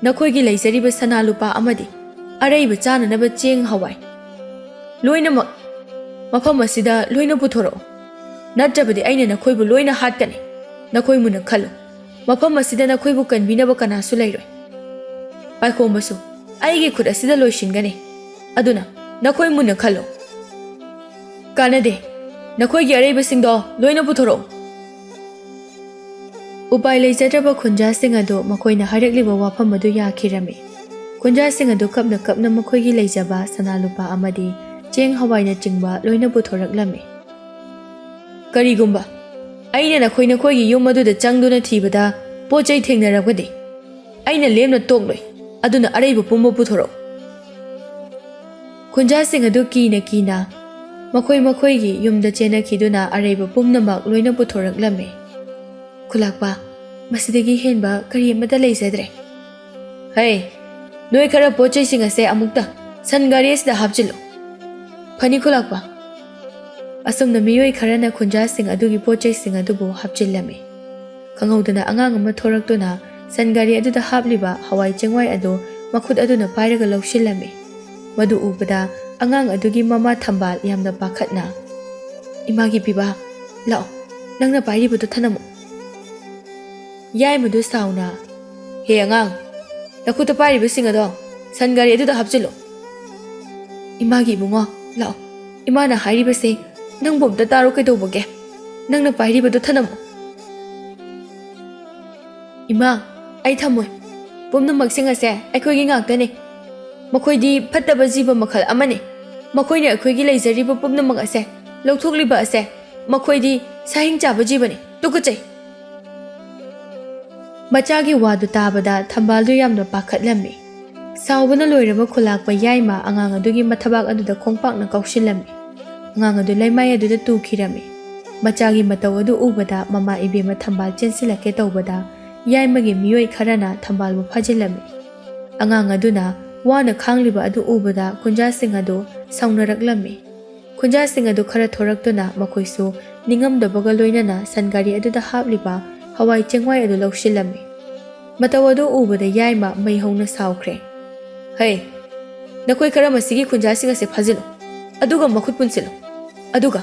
ꯅꯈꯣꯏꯒꯤ ꯂꯩꯖꯔꯤꯕ ꯁꯅꯥ ꯂꯨꯄꯥ ꯑꯃꯗꯤ ꯑꯔꯩꯕ ꯆꯥꯅꯅꯕ ꯆꯦꯡ ꯍꯋꯥꯏ ꯂꯣꯏꯅꯃꯛ ꯃꯐꯝ ꯑꯁꯤꯗ ꯂꯣꯏꯅ ꯄꯨꯊꯣꯔꯛꯎ꯫ ꯅꯠꯇ꯭ꯔꯕꯗꯤ ꯑꯩꯅ ꯅꯈꯣꯏꯕꯨ ꯂꯣꯏꯅ ꯍꯥꯠꯀꯅꯤ꯫ ꯅꯈꯣꯏ ꯃꯨꯟꯅ ꯈꯜꯂꯨ, ꯃꯐꯝ ꯑꯁꯤꯗ ꯅꯈꯣꯏꯕꯨ ꯀꯟꯕꯤꯅꯕ ꯀꯅꯥꯁꯨ ꯂꯩꯔꯣꯏ꯫ ꯄꯥꯏꯈꯣꯝꯕꯁꯨ ꯑꯩꯒꯤ ꯈꯨꯠ ꯑꯁꯤꯗ ꯂꯣꯏꯁꯤꯟꯒꯅꯤ꯫ ꯑꯗꯨꯅ ꯅꯈꯣꯏ ꯃꯨꯟꯅ ꯈꯜꯂꯨ꯫ ꯀꯥꯟꯅꯗꯦ, ꯅꯈꯣꯏꯒꯤ ꯑꯔꯩꯕꯁꯤꯡꯗꯣ ꯂꯣꯏꯅ ꯄꯨꯊꯣꯔꯛꯎ꯫" ꯎꯄꯥꯏ ꯂꯩꯖꯗ꯭ꯔꯕ ꯈꯨꯟꯖꯥꯁꯤꯡ ꯑꯗꯨ ꯃꯈꯣꯏꯅ ꯍꯥꯏꯔꯛꯂꯤꯕ ꯋꯥꯐꯝ ꯑꯗꯨ ꯌꯥꯈꯤꯔꯝꯃꯤ꯫ ꯈꯨꯟꯖꯥꯁꯤꯡ ꯑꯗꯨ ꯀꯞꯅ ꯀꯞꯅ ꯃꯈꯣꯏꯒꯤ ꯂꯩꯖꯕ ꯁꯅꯥ ꯂꯨꯄꯥ ꯑꯃꯗꯤ ꯆꯦꯡ ꯍꯋꯥꯏꯅꯆꯤꯡꯕ ꯂꯣꯏꯅ ꯄꯨꯊꯣꯔꯛꯂꯝꯃꯤ꯫ "ꯀꯔꯤꯒꯨꯝꯕ ꯑꯩꯅ ꯅꯈꯣꯏ ꯅꯈꯣꯏꯒꯤ ꯌꯨꯝ ꯑꯗꯨꯗ ꯆꯪꯗꯨꯅ ꯊꯤꯕꯗ ꯄꯣꯠ ꯆꯩ ꯊꯦꯡꯅꯔꯕꯗꯤ, ꯑꯩꯅ ꯂꯦꯝꯅ ꯇꯣꯛꯂꯣꯏ꯫ ꯑꯗꯨꯅ ꯑꯔꯩꯕ ꯄꯨꯝꯕ ꯄꯨꯊꯣꯔꯛꯎ꯫" ꯈꯨꯟꯖꯥꯁꯤꯡ ꯑꯗꯨ ꯀꯤꯅ ꯀꯤꯅ ꯃꯈꯣꯏ ꯃꯈꯣꯏꯒꯤ ꯌꯨꯝꯗ ꯆꯦꯟꯅꯈꯤꯗꯨꯅ ꯑꯔꯩꯕ ꯄꯨꯝꯅꯃꯛ ꯂꯣꯏꯅ ꯄꯨꯊꯣꯔꯛꯂꯝꯃꯤ꯫ "ꯈꯨꯂꯥꯛꯄ, ꯃꯁꯤꯗꯒꯤ ꯍꯦꯟꯕ ꯀꯔꯤ ꯑꯃꯠꯇ ꯂꯩꯖꯗ꯭ꯔꯦ꯫" "ꯍꯩ, ꯅꯣꯏ ꯈꯔ ꯄꯣꯠ ꯆꯩꯁꯤꯡ ꯑꯁꯦ ꯑꯃꯨꯛꯇ ꯁꯟ ꯒꯥꯔꯤ ꯑꯁꯤꯗ ꯍꯥꯞꯆꯤꯜꯂꯨ꯫" "ꯐꯅꯤ ꯈꯨꯂꯥꯛꯄ꯫" ꯑꯁꯨꯝꯅ ꯃꯤꯑꯣꯏ ꯈꯔꯅ ꯈꯨꯟꯖꯥꯁꯤꯡ ꯑꯗꯨꯒꯤ ꯄꯣꯠ ꯆꯩꯁꯤꯡ ꯑꯗꯨꯕꯨ ꯍꯥꯞꯆꯤꯜꯂꯝꯃꯤ꯫ ꯈꯪꯍꯧꯗꯅ ꯑꯉꯥꯡ ꯑꯃ ꯊꯣꯔꯛꯇꯨꯅ ꯁꯟ ꯒꯥꯔꯤ ꯑꯗꯨꯗ ꯍꯥꯞꯂꯤꯕ ꯍꯋꯥꯏ ꯆꯦꯡꯋꯥꯏ ꯑꯗꯨ ꯃꯈꯨꯠ ꯑꯗꯨꯅ ꯄꯥꯏꯔꯒ ꯂꯧꯁꯤꯜꯂꯝꯃꯤ꯫ ꯃꯗꯨ ꯎꯕꯗ ꯑꯉꯥꯡ ꯑꯗꯨꯒꯤ ꯃꯃꯥ ꯊꯝꯕꯥꯜ ꯌꯥꯝꯅ ꯄꯥꯈꯠꯅ, "ꯏꯃꯥꯒꯤ ꯄꯤꯕꯥ, ꯂꯥꯛꯑꯣ, ꯅꯪꯅ ꯄꯥꯏꯔꯤꯕꯗꯨ ꯊꯅꯝꯃꯨ꯫" ꯌꯥꯏꯃꯗꯨ ꯁꯥꯎꯅ, "ꯍꯦ ꯑꯉꯥꯡ, ꯅꯈꯨꯠꯇ ꯄꯥꯏꯔꯤꯕꯁꯤꯡ ꯑꯗꯣ ꯁꯟ ꯒꯥꯔꯤ ꯑꯗꯨꯗ ꯍꯥꯞꯆꯤꯜꯂꯨ꯫" "ꯏꯃꯥꯒꯤ ꯏꯕꯨꯡꯉꯣ, ꯂꯥꯛꯑꯣ, ꯏꯃꯥꯅ ꯍꯥꯏꯔꯤꯕꯁꯦ ꯅꯪꯕꯨ ꯑꯝꯇ ꯇꯥꯔꯣ, ꯀꯩꯗꯧꯕꯒꯦ? ꯅꯪꯅ ꯄꯥꯏꯔꯤꯕꯗꯨ ꯊꯅꯝꯃꯨ꯫" "ꯏꯃꯥ, ꯑꯩ ꯊꯝꯃꯣꯏ꯫ ꯄꯨꯝꯅꯃꯛꯁꯤꯡ ꯑꯁꯦ ꯑꯩꯈꯣꯏꯒꯤ ꯉꯥꯛꯇꯅꯤ꯫ ꯃꯈꯣꯏꯗꯤ ꯐꯠꯇꯕ ꯖꯤꯕ ꯃꯈꯜ ꯑꯃꯅꯤ꯫ ꯃꯈꯣꯏꯅ ꯑꯩꯈꯣꯏꯒꯤ ꯂꯩꯖꯔꯤꯕ ꯄꯨꯝꯅꯃꯛ ꯑꯁꯦ ꯂꯧꯊꯣꯛꯂꯤꯕ ꯑꯁꯦ, ꯃꯈꯣꯏꯗꯤ ꯁꯥꯍꯤꯡ ꯆꯥꯕ ꯖꯤꯕꯅꯤ꯫ ꯇꯨꯀꯠꯆꯩ!" ꯃꯆꯥꯒꯤ ꯋꯥꯗꯨ ꯇꯥꯕꯗ ꯊꯝꯕꯥꯜꯗꯨ ꯌꯥꯝꯅ ꯄꯥꯈꯠꯂꯝꯃꯤ꯫ ꯁꯥꯎꯕꯅ ꯂꯣꯏꯔꯕ ꯈꯨꯂꯥꯛꯄ ꯌꯥꯏꯃ ꯑꯉꯥꯡ ꯑꯗꯨꯒꯤ ꯃꯊꯕꯥꯛ ꯑꯗꯨꯗ ꯈꯣꯡꯄꯥꯛꯅ ꯀꯥꯎꯁꯤꯜꯂꯝꯃꯤ꯫ ꯑꯉꯥꯡ ꯑꯗꯨ ꯂꯩꯃꯥꯏ ꯑꯗꯨꯗ ꯇꯨꯈꯤꯔꯝꯃꯤ꯫ ꯃꯆꯥꯒꯤ ꯃꯇꯧ ꯑꯗꯨ ꯎꯕꯗ ꯃꯃꯥ ꯏꯕꯦꯝꯃ ꯊꯝꯕꯥꯜ ꯆꯦꯟꯁꯤꯜꯂꯛꯀꯦ ꯇꯧꯕꯗ ꯌꯥꯏꯃꯒꯤ ꯃꯤꯑꯣꯏ ꯈꯔꯅ ꯊꯝꯕꯥꯜꯕꯨ ꯐꯥꯖꯤꯜꯂꯝꯃꯤ꯫ ꯑꯉꯥꯡ ꯑꯗꯨꯅ ꯋꯥꯅ ꯈꯥꯡꯂꯤꯕ ꯑꯗꯨ ꯎꯕꯗ ꯈꯨꯟꯖꯥꯁꯤꯡ ꯑꯗꯨ ꯁꯥꯎꯅꯔꯛꯂꯝꯃꯤ꯫ ꯈꯨꯟꯖꯥꯁꯤꯡ ꯑꯗꯨ ꯈꯔ ꯊꯣꯔꯛꯇꯨꯅ ꯃꯈꯣꯏꯁꯨ ꯅꯤꯡꯉꯝꯗꯕꯒ ꯂꯣꯏꯅꯅ ꯁꯟ ꯒꯥꯔꯤ ꯑꯗꯨꯗ ꯍꯥꯞꯂꯤꯕ ꯍꯋꯥꯏ ꯆꯦꯡꯋꯥꯏ ꯑꯗꯨ ꯂꯧꯁꯤꯜꯂꯝꯃꯤ꯫ ꯃꯇꯧ ꯑꯗꯨ ꯎꯕꯗ ꯌꯥꯏꯃ ꯃꯩ ꯍꯧꯅ ꯁꯥꯎꯈ꯭ꯔꯦ꯫ "ꯍꯩ, ꯅꯈꯣꯏ ꯈꯔ ꯃꯁꯤꯒꯤ ꯈꯨꯟꯖꯥꯁꯤꯡ ꯑꯁꯦ ꯐꯥꯖꯤꯜꯂꯨ, ꯑꯗꯨꯒ ꯃꯈꯨꯠ ꯄꯨꯟꯁꯤꯜꯂꯨ, ꯑꯗꯨꯒ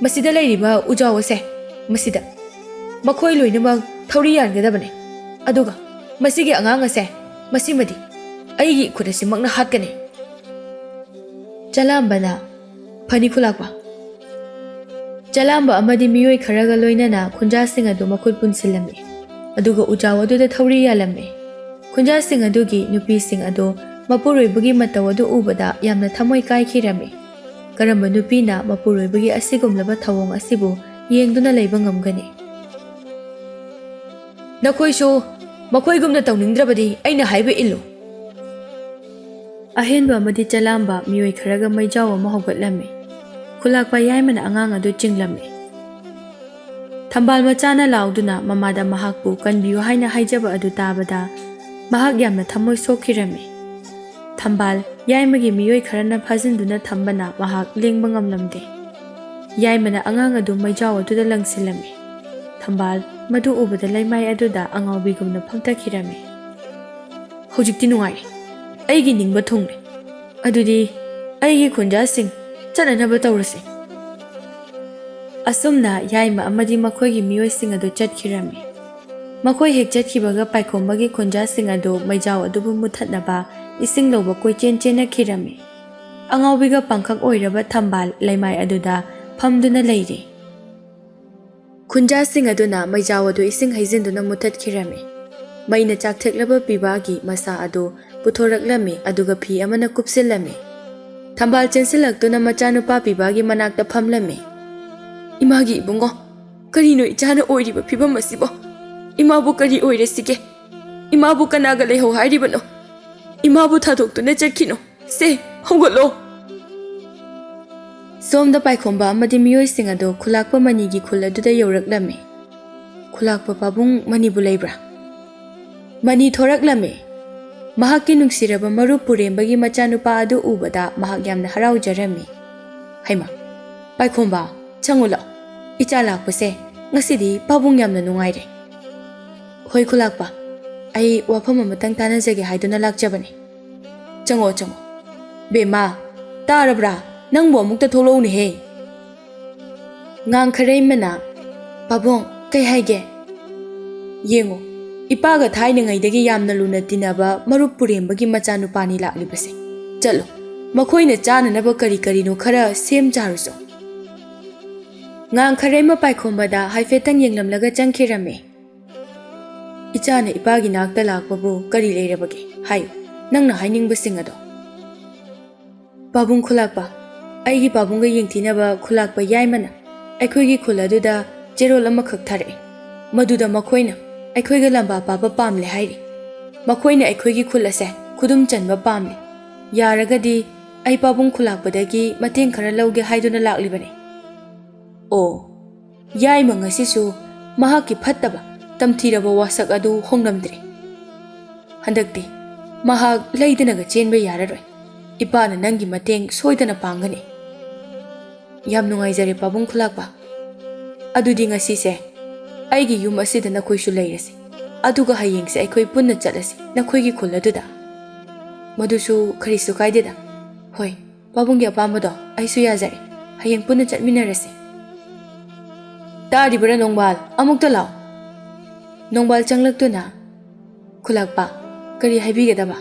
ꯃꯁꯤꯗ ꯂꯩꯔꯤꯕ ꯎꯖꯥꯎ ꯑꯁꯦ ꯃꯁꯤꯗ, ꯃꯈꯣꯏ ꯂꯣꯏꯅꯃꯛ ꯊꯧꯔꯤ ꯌꯥꯟꯒꯗꯕꯅꯤ, ꯑꯗꯨꯒ ꯃꯁꯤꯒꯤ ꯑꯉꯥꯡ ꯑꯁꯦ, ꯃꯁꯤꯃꯗꯤ ꯑꯩꯒꯤ ꯈꯨꯠ ꯑꯁꯤꯃꯛꯅ ꯍꯥꯠꯀꯅꯤ꯫" ꯆꯂꯥꯝꯕꯅ, "ꯐꯅꯤ ꯈꯨꯂꯥꯛꯄ꯫" ꯆꯂꯥꯝꯕ ꯑꯃꯗꯤ ꯃꯤꯑꯣꯏ ꯈꯔꯒ ꯂꯣꯏꯅꯅ ꯈꯨꯟꯖꯥꯁꯤꯡ ꯑꯗꯨ ꯃꯈꯨꯠ ꯄꯨꯟꯁꯤꯜꯂꯝꯃꯤ꯫ ꯑꯗꯨꯒ ꯎꯖꯥꯎ ꯑꯗꯨꯗ ꯊꯧꯔꯤ ꯌꯥꯜꯂꯝꯃꯤ꯫ ꯈꯨꯟꯖꯥꯁꯤꯡ ꯑꯗꯨꯒꯤ ꯅꯨꯄꯤꯁꯤꯡ ꯑꯗꯨ ꯃꯄꯨꯔꯣꯏꯕꯒꯤ ꯃꯇꯧ ꯑꯗꯨ ꯎꯕꯗ ꯌꯥꯝꯅ ꯊꯃꯣꯏ ꯀꯥꯏꯈꯤꯔꯝꯃꯤ꯫ ꯀꯔꯝꯕ ꯅꯨꯄꯤꯅ ꯃꯄꯨꯔꯣꯏꯕꯒꯤ ꯑꯁꯤꯒꯨꯝꯂꯕ ꯊꯧꯑꯣꯡ ꯑꯁꯤꯕꯨ ꯌꯦꯡꯗꯨꯅ ꯂꯩꯕ ꯉꯝꯒꯅꯤ? "ꯅꯈꯣꯏꯁꯨ ꯃꯈꯣꯏꯒꯨꯝꯅ ꯇꯧꯅꯤꯡꯗ꯭ꯔꯕꯗꯤ ꯑꯩꯅ ꯍꯥꯏꯕ ꯏꯜꯂꯨ꯫" ꯑꯍꯦꯟꯕ ꯑꯃꯗꯤ ꯆꯂꯥꯝꯕ ꯃꯤꯑꯣꯏ ꯈꯔꯒ ꯃꯩꯖꯥꯎ ꯑꯃ ꯍꯧꯒꯠꯂꯝꯃꯤ꯫ ꯈꯨꯂꯥꯛꯄ ꯌꯥꯏꯃꯅ ꯑꯉꯥꯡ ꯑꯗꯨ ꯆꯤꯡꯂꯝꯃꯤ꯫ ꯊꯝꯕꯥꯜ ꯃꯆꯥꯅ ꯂꯥꯎꯗꯨꯅ ꯃꯃꯥꯗ ꯃꯍꯥꯛꯄꯨ ꯀꯟꯕꯤꯌꯨ ꯍꯥꯏꯅ ꯍꯥꯏꯖꯕ ꯑꯗꯨ ꯇꯥꯕꯗ ꯃꯍꯥꯛ ꯌꯥꯝꯅ ꯊꯃꯣꯏ ꯁꯣꯛꯈꯤꯔꯝꯃꯤ꯫ ꯊꯝꯕꯥꯜ ꯌꯥꯏꯃꯒꯤ ꯃꯤꯑꯣꯏ ꯈꯔꯅ ꯐꯥꯖꯤꯟꯗꯨꯅ ꯊꯝꯕꯅ ꯃꯍꯥꯛ ꯂꯦꯡꯕ ꯉꯝꯂꯝꯗꯦ꯫ ꯌꯥꯏꯃꯅ ꯑꯉꯥꯡ ꯑꯗꯨ ꯃꯩꯖꯥꯎ ꯑꯗꯨꯗ ꯂꯪꯁꯤꯜꯂꯝꯃꯤ꯫ ꯊꯝꯕꯥꯜ ꯃꯗꯨ ꯎꯕꯗ ꯂꯩꯃꯥꯏ ꯑꯗꯨꯗ ꯑꯉꯥꯎꯕꯤꯒꯨꯝꯅ ꯐꯝꯊꯈꯤꯔꯝꯃꯤ꯫ "ꯍꯧꯖꯤꯛꯇꯤ ꯅꯨꯡꯉꯥꯏꯔꯦ꯫ ꯑꯩꯒꯤ ꯅꯤꯡꯕ ꯊꯨꯡꯂꯦ꯫ ꯑꯗꯨꯗꯤ ꯑꯩꯒꯤ ꯈꯨꯟꯖꯥꯁꯤꯡ ꯆꯠꯅꯅꯕ ꯇꯧꯔꯁꯤ꯫" ꯑꯁꯨꯝꯅ ꯌꯥꯏꯃ ꯑꯃꯗꯤ ꯃꯈꯣꯏꯒꯤ ꯃꯤꯑꯣꯏꯁꯤꯡ ꯑꯗꯨ ꯆꯠꯈꯤꯔꯝꯃꯤ꯫ ꯃꯈꯣꯏ ꯍꯦꯛ ꯆꯠꯈꯤꯕꯒ ꯄꯥꯏꯈꯣꯝꯕꯒꯤ ꯈꯨꯟꯖꯥꯁꯤꯡ ꯑꯗꯨ ꯃꯩꯖꯥꯎ ꯑꯗꯨꯕꯨ ꯃꯨꯊꯠꯅꯕ ꯏꯁꯤꯡ ꯂꯧꯕ ꯀꯣꯏꯆꯦꯟ ꯆꯦꯟꯅꯈꯤꯔꯝꯃꯤ꯫ ꯑꯉꯥꯎꯕꯤꯒ ꯄꯥꯡꯈꯛ ꯑꯣꯏꯔꯕ ꯊꯝꯕꯥꯜ ꯂꯩꯃꯥꯏ ꯑꯗꯨꯗ ꯐꯝꯗꯨꯅ ꯂꯩꯔꯤ꯫ ꯈꯨꯟꯖꯥꯁꯤꯡ ꯑꯗꯨꯅ ꯃꯩꯖꯥꯎ ꯑꯗꯨ ꯏꯁꯤꯡ ꯍꯩꯖꯤꯟꯗꯨꯅ ꯃꯨꯊꯠꯈꯤꯔꯝꯃꯤ꯫ ꯃꯩꯅ ꯆꯥꯛꯊꯦꯛꯂꯕ ꯄꯤꯕꯥꯒꯤ ꯃꯁꯥ ꯑꯗꯨ ꯄꯨꯊꯣꯔꯛꯂꯝꯃꯤ, ꯑꯗꯨꯒ ꯐꯤ ꯑꯃꯅ ꯀꯨꯞꯁꯤꯜꯂꯝꯃꯤ꯫ ꯊꯝꯕꯥꯜ ꯆꯦꯟꯁꯤꯜꯂꯛꯇꯨꯅ ꯃꯆꯥꯅꯨꯄꯥ ꯄꯤꯕꯥꯒꯤ ꯃꯅꯥꯛꯇ ꯐꯝꯂꯝꯃꯤ꯫ "ꯏꯃꯥꯒꯤ ꯏꯕꯨꯡꯉꯣ, ꯀꯔꯤꯅꯣ ꯏꯆꯥꯅ ꯑꯣꯏꯔꯤꯕ ꯐꯤꯕꯝ ꯑꯁꯤꯕꯣ? ꯏꯃꯥꯕꯨ ꯀꯔꯤ ꯑꯣꯏꯔꯁꯤꯒꯦ? ꯏꯃꯥꯕꯨ ꯀꯅꯥꯒ ꯂꯩꯍꯧ ꯍꯥꯏꯔꯤꯕꯅꯣ? ꯏꯃꯥꯕꯨ ꯊꯥꯗꯣꯛꯇꯨꯅ ꯆꯠꯈꯤꯅꯣ꯫ ꯁꯦ, ꯍꯧꯒꯠꯂꯣ!" ꯁꯣꯝꯗ ꯄꯥꯏꯈꯣꯝꯕ ꯑꯃꯗꯤ ꯃꯤꯑꯣꯏꯁꯤꯡ ꯑꯗꯨ ꯈꯨꯂꯥꯛꯄ ꯃꯅꯤꯒꯤ ꯈꯨꯜ ꯑꯗꯨꯗ ꯌꯧꯔꯛꯂꯝꯃꯤ꯫ "ꯈꯨꯂꯥꯛꯄ ꯄꯥꯕꯨꯡ, ꯃꯅꯤꯕꯨ ꯂꯩꯕ꯭ꯔꯥ?" ꯃꯅꯤ ꯊꯣꯔꯛꯂꯝꯃꯤ꯫ ꯃꯍꯥꯛꯀꯤ ꯅꯨꯡꯁꯤꯔꯕ ꯃꯔꯨꯞ ꯄꯨꯔꯦꯝꯕꯒꯤ ꯃꯆꯥꯅꯨꯄꯥ ꯑꯗꯨ ꯎꯕꯗ ꯃꯍꯥꯛ ꯌꯥꯝꯅ ꯍꯔꯥꯎꯖꯔꯝꯃꯤ꯫ "ꯍꯩꯃꯥ, ꯄꯥꯏꯈꯣꯝꯕ, ꯆꯪꯉꯨ ꯂꯥꯛꯑꯣ꯫ ꯏꯆꯥ ꯂꯥꯛꯄꯁꯦ ꯉꯁꯤꯗꯤ ꯄꯥꯕꯨꯡ ꯌꯥꯝꯅ ꯅꯨꯡꯉꯥꯏꯔꯦ꯫" "ꯍꯣꯏ ꯈꯨꯂꯥꯛꯄ, ꯑꯩ ꯋꯥꯐꯝ ꯑꯃꯇꯪ ꯇꯥꯟꯅꯖꯒꯦ ꯍꯥꯏꯗꯨꯅ ꯂꯥꯛꯆꯕꯅꯤ꯫" "ꯆꯪꯉꯣ, ꯆꯪꯉꯣ꯫" "ꯕꯦꯝꯃ, ꯇꯥꯔꯕ꯭ꯔꯥ? ꯅꯪꯕꯨ ꯑꯃꯨꯛꯇ ꯊꯣꯛꯂꯛꯎꯅꯦꯍꯦ꯫" ꯉꯥꯡꯈꯔꯩꯃꯅ, "ꯄꯥꯕꯨꯡ, ꯀꯩ ꯍꯥꯏꯒꯦ?" "ꯌꯦꯡꯉꯣ, ꯏꯄꯥꯒ ꯊꯥꯏꯅꯉꯩꯗꯒꯤ ꯌꯥꯝꯅ ꯂꯨꯅ ꯇꯤꯟꯅꯕ ꯃꯔꯨꯞ ꯄꯨꯔꯦꯝꯕꯒꯤ ꯃꯆꯥꯅꯨꯄꯥꯅꯤ ꯂꯥꯛꯂꯤꯕꯁꯦ꯫ ꯆꯠꯂꯣ, ꯃꯈꯣꯏꯅ ꯆꯥꯅꯅꯕ ꯀꯔꯤ ꯀꯔꯤꯅꯣ ꯈꯔ ꯁꯦꯝ ꯆꯥꯔꯨꯆꯣ꯫" ꯉꯥꯡꯈꯔꯩꯃ ꯄꯥꯏꯈꯣꯝꯕꯗ ꯍꯥꯏꯐꯦꯠꯇꯪ ꯌꯦꯡꯂꯝꯂꯒ ꯆꯪꯈꯤꯔꯝꯃꯤ꯫ "ꯏꯆꯥꯅ ꯏꯄꯥꯒꯤ ꯅꯥꯛꯇ ꯂꯥꯛꯄꯕꯨ ꯀꯔꯤ ꯂꯩꯔꯕꯒꯦ? ꯍꯥꯏꯌꯨ, ꯅꯪꯅ ꯍꯥꯏꯅꯤꯡꯕꯁꯤꯡ ꯑꯗꯣ꯫" "ꯄꯥꯕꯨꯡ ꯈꯨꯂꯥꯛꯄ, ꯑꯩꯒꯤ ꯄꯥꯕꯨꯡꯒ ꯌꯦꯡꯊꯤꯅꯕ ꯈꯨꯂꯥꯛꯄ ꯌꯥꯏꯃꯅ ꯑꯩꯈꯣꯏꯒꯤ ꯈꯨꯜ ꯑꯗꯨꯗ ꯆꯦꯔꯣꯜ ꯑꯃꯈꯛ ꯊꯥꯔꯛꯏ꯫ ꯃꯗꯨꯗ ꯃꯈꯣꯏꯅ ꯑꯩꯈꯣꯏꯒ ꯂꯝꯕꯥ ꯄꯥꯕ ꯄꯥꯝꯂꯦ ꯍꯥꯏꯔꯤ꯫ ꯃꯈꯣꯏꯅ ꯑꯩꯈꯣꯏꯒꯤ ꯈꯨꯜ ꯑꯁꯦ ꯈꯨꯗꯨꯝ ꯆꯟꯕ ꯄꯥꯝꯂꯦ꯫ ꯌꯥꯔꯒꯗꯤ ꯑꯩ ꯄꯥꯕꯨꯡ ꯈꯨꯂꯥꯛꯄꯗꯒꯤ ꯃꯇꯦꯡ ꯈꯔ ꯂꯧꯒꯦ ꯍꯥꯏꯗꯨꯅ ꯂꯥꯛꯂꯤꯕꯅꯤ꯫" ꯑꯣ, ꯌꯥꯏꯃ ꯉꯁꯤꯁꯨ ꯃꯍꯥꯛꯀꯤ ꯐꯠꯇꯕ, ꯇꯝꯊꯤꯔꯕ ꯋꯥꯁꯛ ꯑꯗꯨ ꯍꯣꯡꯂꯝꯗ꯭ꯔꯦ꯫ ꯍꯟꯗꯛꯇꯤ ꯃꯍꯥꯛ ꯂꯩꯗꯅꯒ ꯆꯦꯟꯕ ꯌꯥꯔꯔꯣꯏ꯫ ꯏꯄꯥꯅ ꯅꯪꯒꯤ ꯃꯇꯦꯡ ꯁꯣꯏꯗꯅ ꯄꯥꯡꯒꯅꯤ꯫ ꯌꯥꯝ ꯅꯨꯡꯉꯥꯏꯖꯔꯦ, ꯄꯥꯕꯨꯡ ꯈꯨꯂꯥꯛꯄ꯫ ꯑꯗꯨꯗꯤ ꯉꯁꯤꯁꯦ ꯑꯩꯒꯤ ꯌꯨꯝ ꯑꯁꯤꯗ ꯅꯈꯣꯏꯁꯨ ꯂꯩꯔꯁꯤ, ꯑꯗꯨꯒ ꯍꯌꯦꯡꯁꯦ ꯑꯩꯈꯣꯏ ꯄꯨꯟꯅ ꯆꯠꯂꯁꯤ ꯅꯈꯣꯏꯒꯤ ꯈꯨꯜ ꯑꯗꯨꯗ꯫ ꯃꯗꯨꯁꯨ ꯀꯔꯤꯁꯨ ꯀꯥꯏꯗꯦꯗ꯫ ꯍꯣꯏ, ꯄꯥꯕꯨꯡꯒꯤ ꯑꯄꯥꯝꯕꯗꯣ ꯑꯩꯁꯨ ꯌꯥꯖꯔꯦ꯫ ꯍꯌꯦꯡ ꯄꯨꯟꯅ ꯆꯠꯃꯤꯟꯅꯔꯁꯤ꯫ ꯇꯥꯔꯤꯕꯔꯥ ꯅꯣꯡꯕꯥꯜ? ꯑꯃꯨꯛꯇ ꯂꯥꯛꯑꯣ꯫ ꯅꯣꯡꯕꯥꯜ ꯆꯪꯂꯛꯇꯨꯅ, "ꯈꯨꯂꯥꯛꯄ, ꯀꯔꯤ ꯍꯥꯏꯕꯤꯒꯗꯕ?"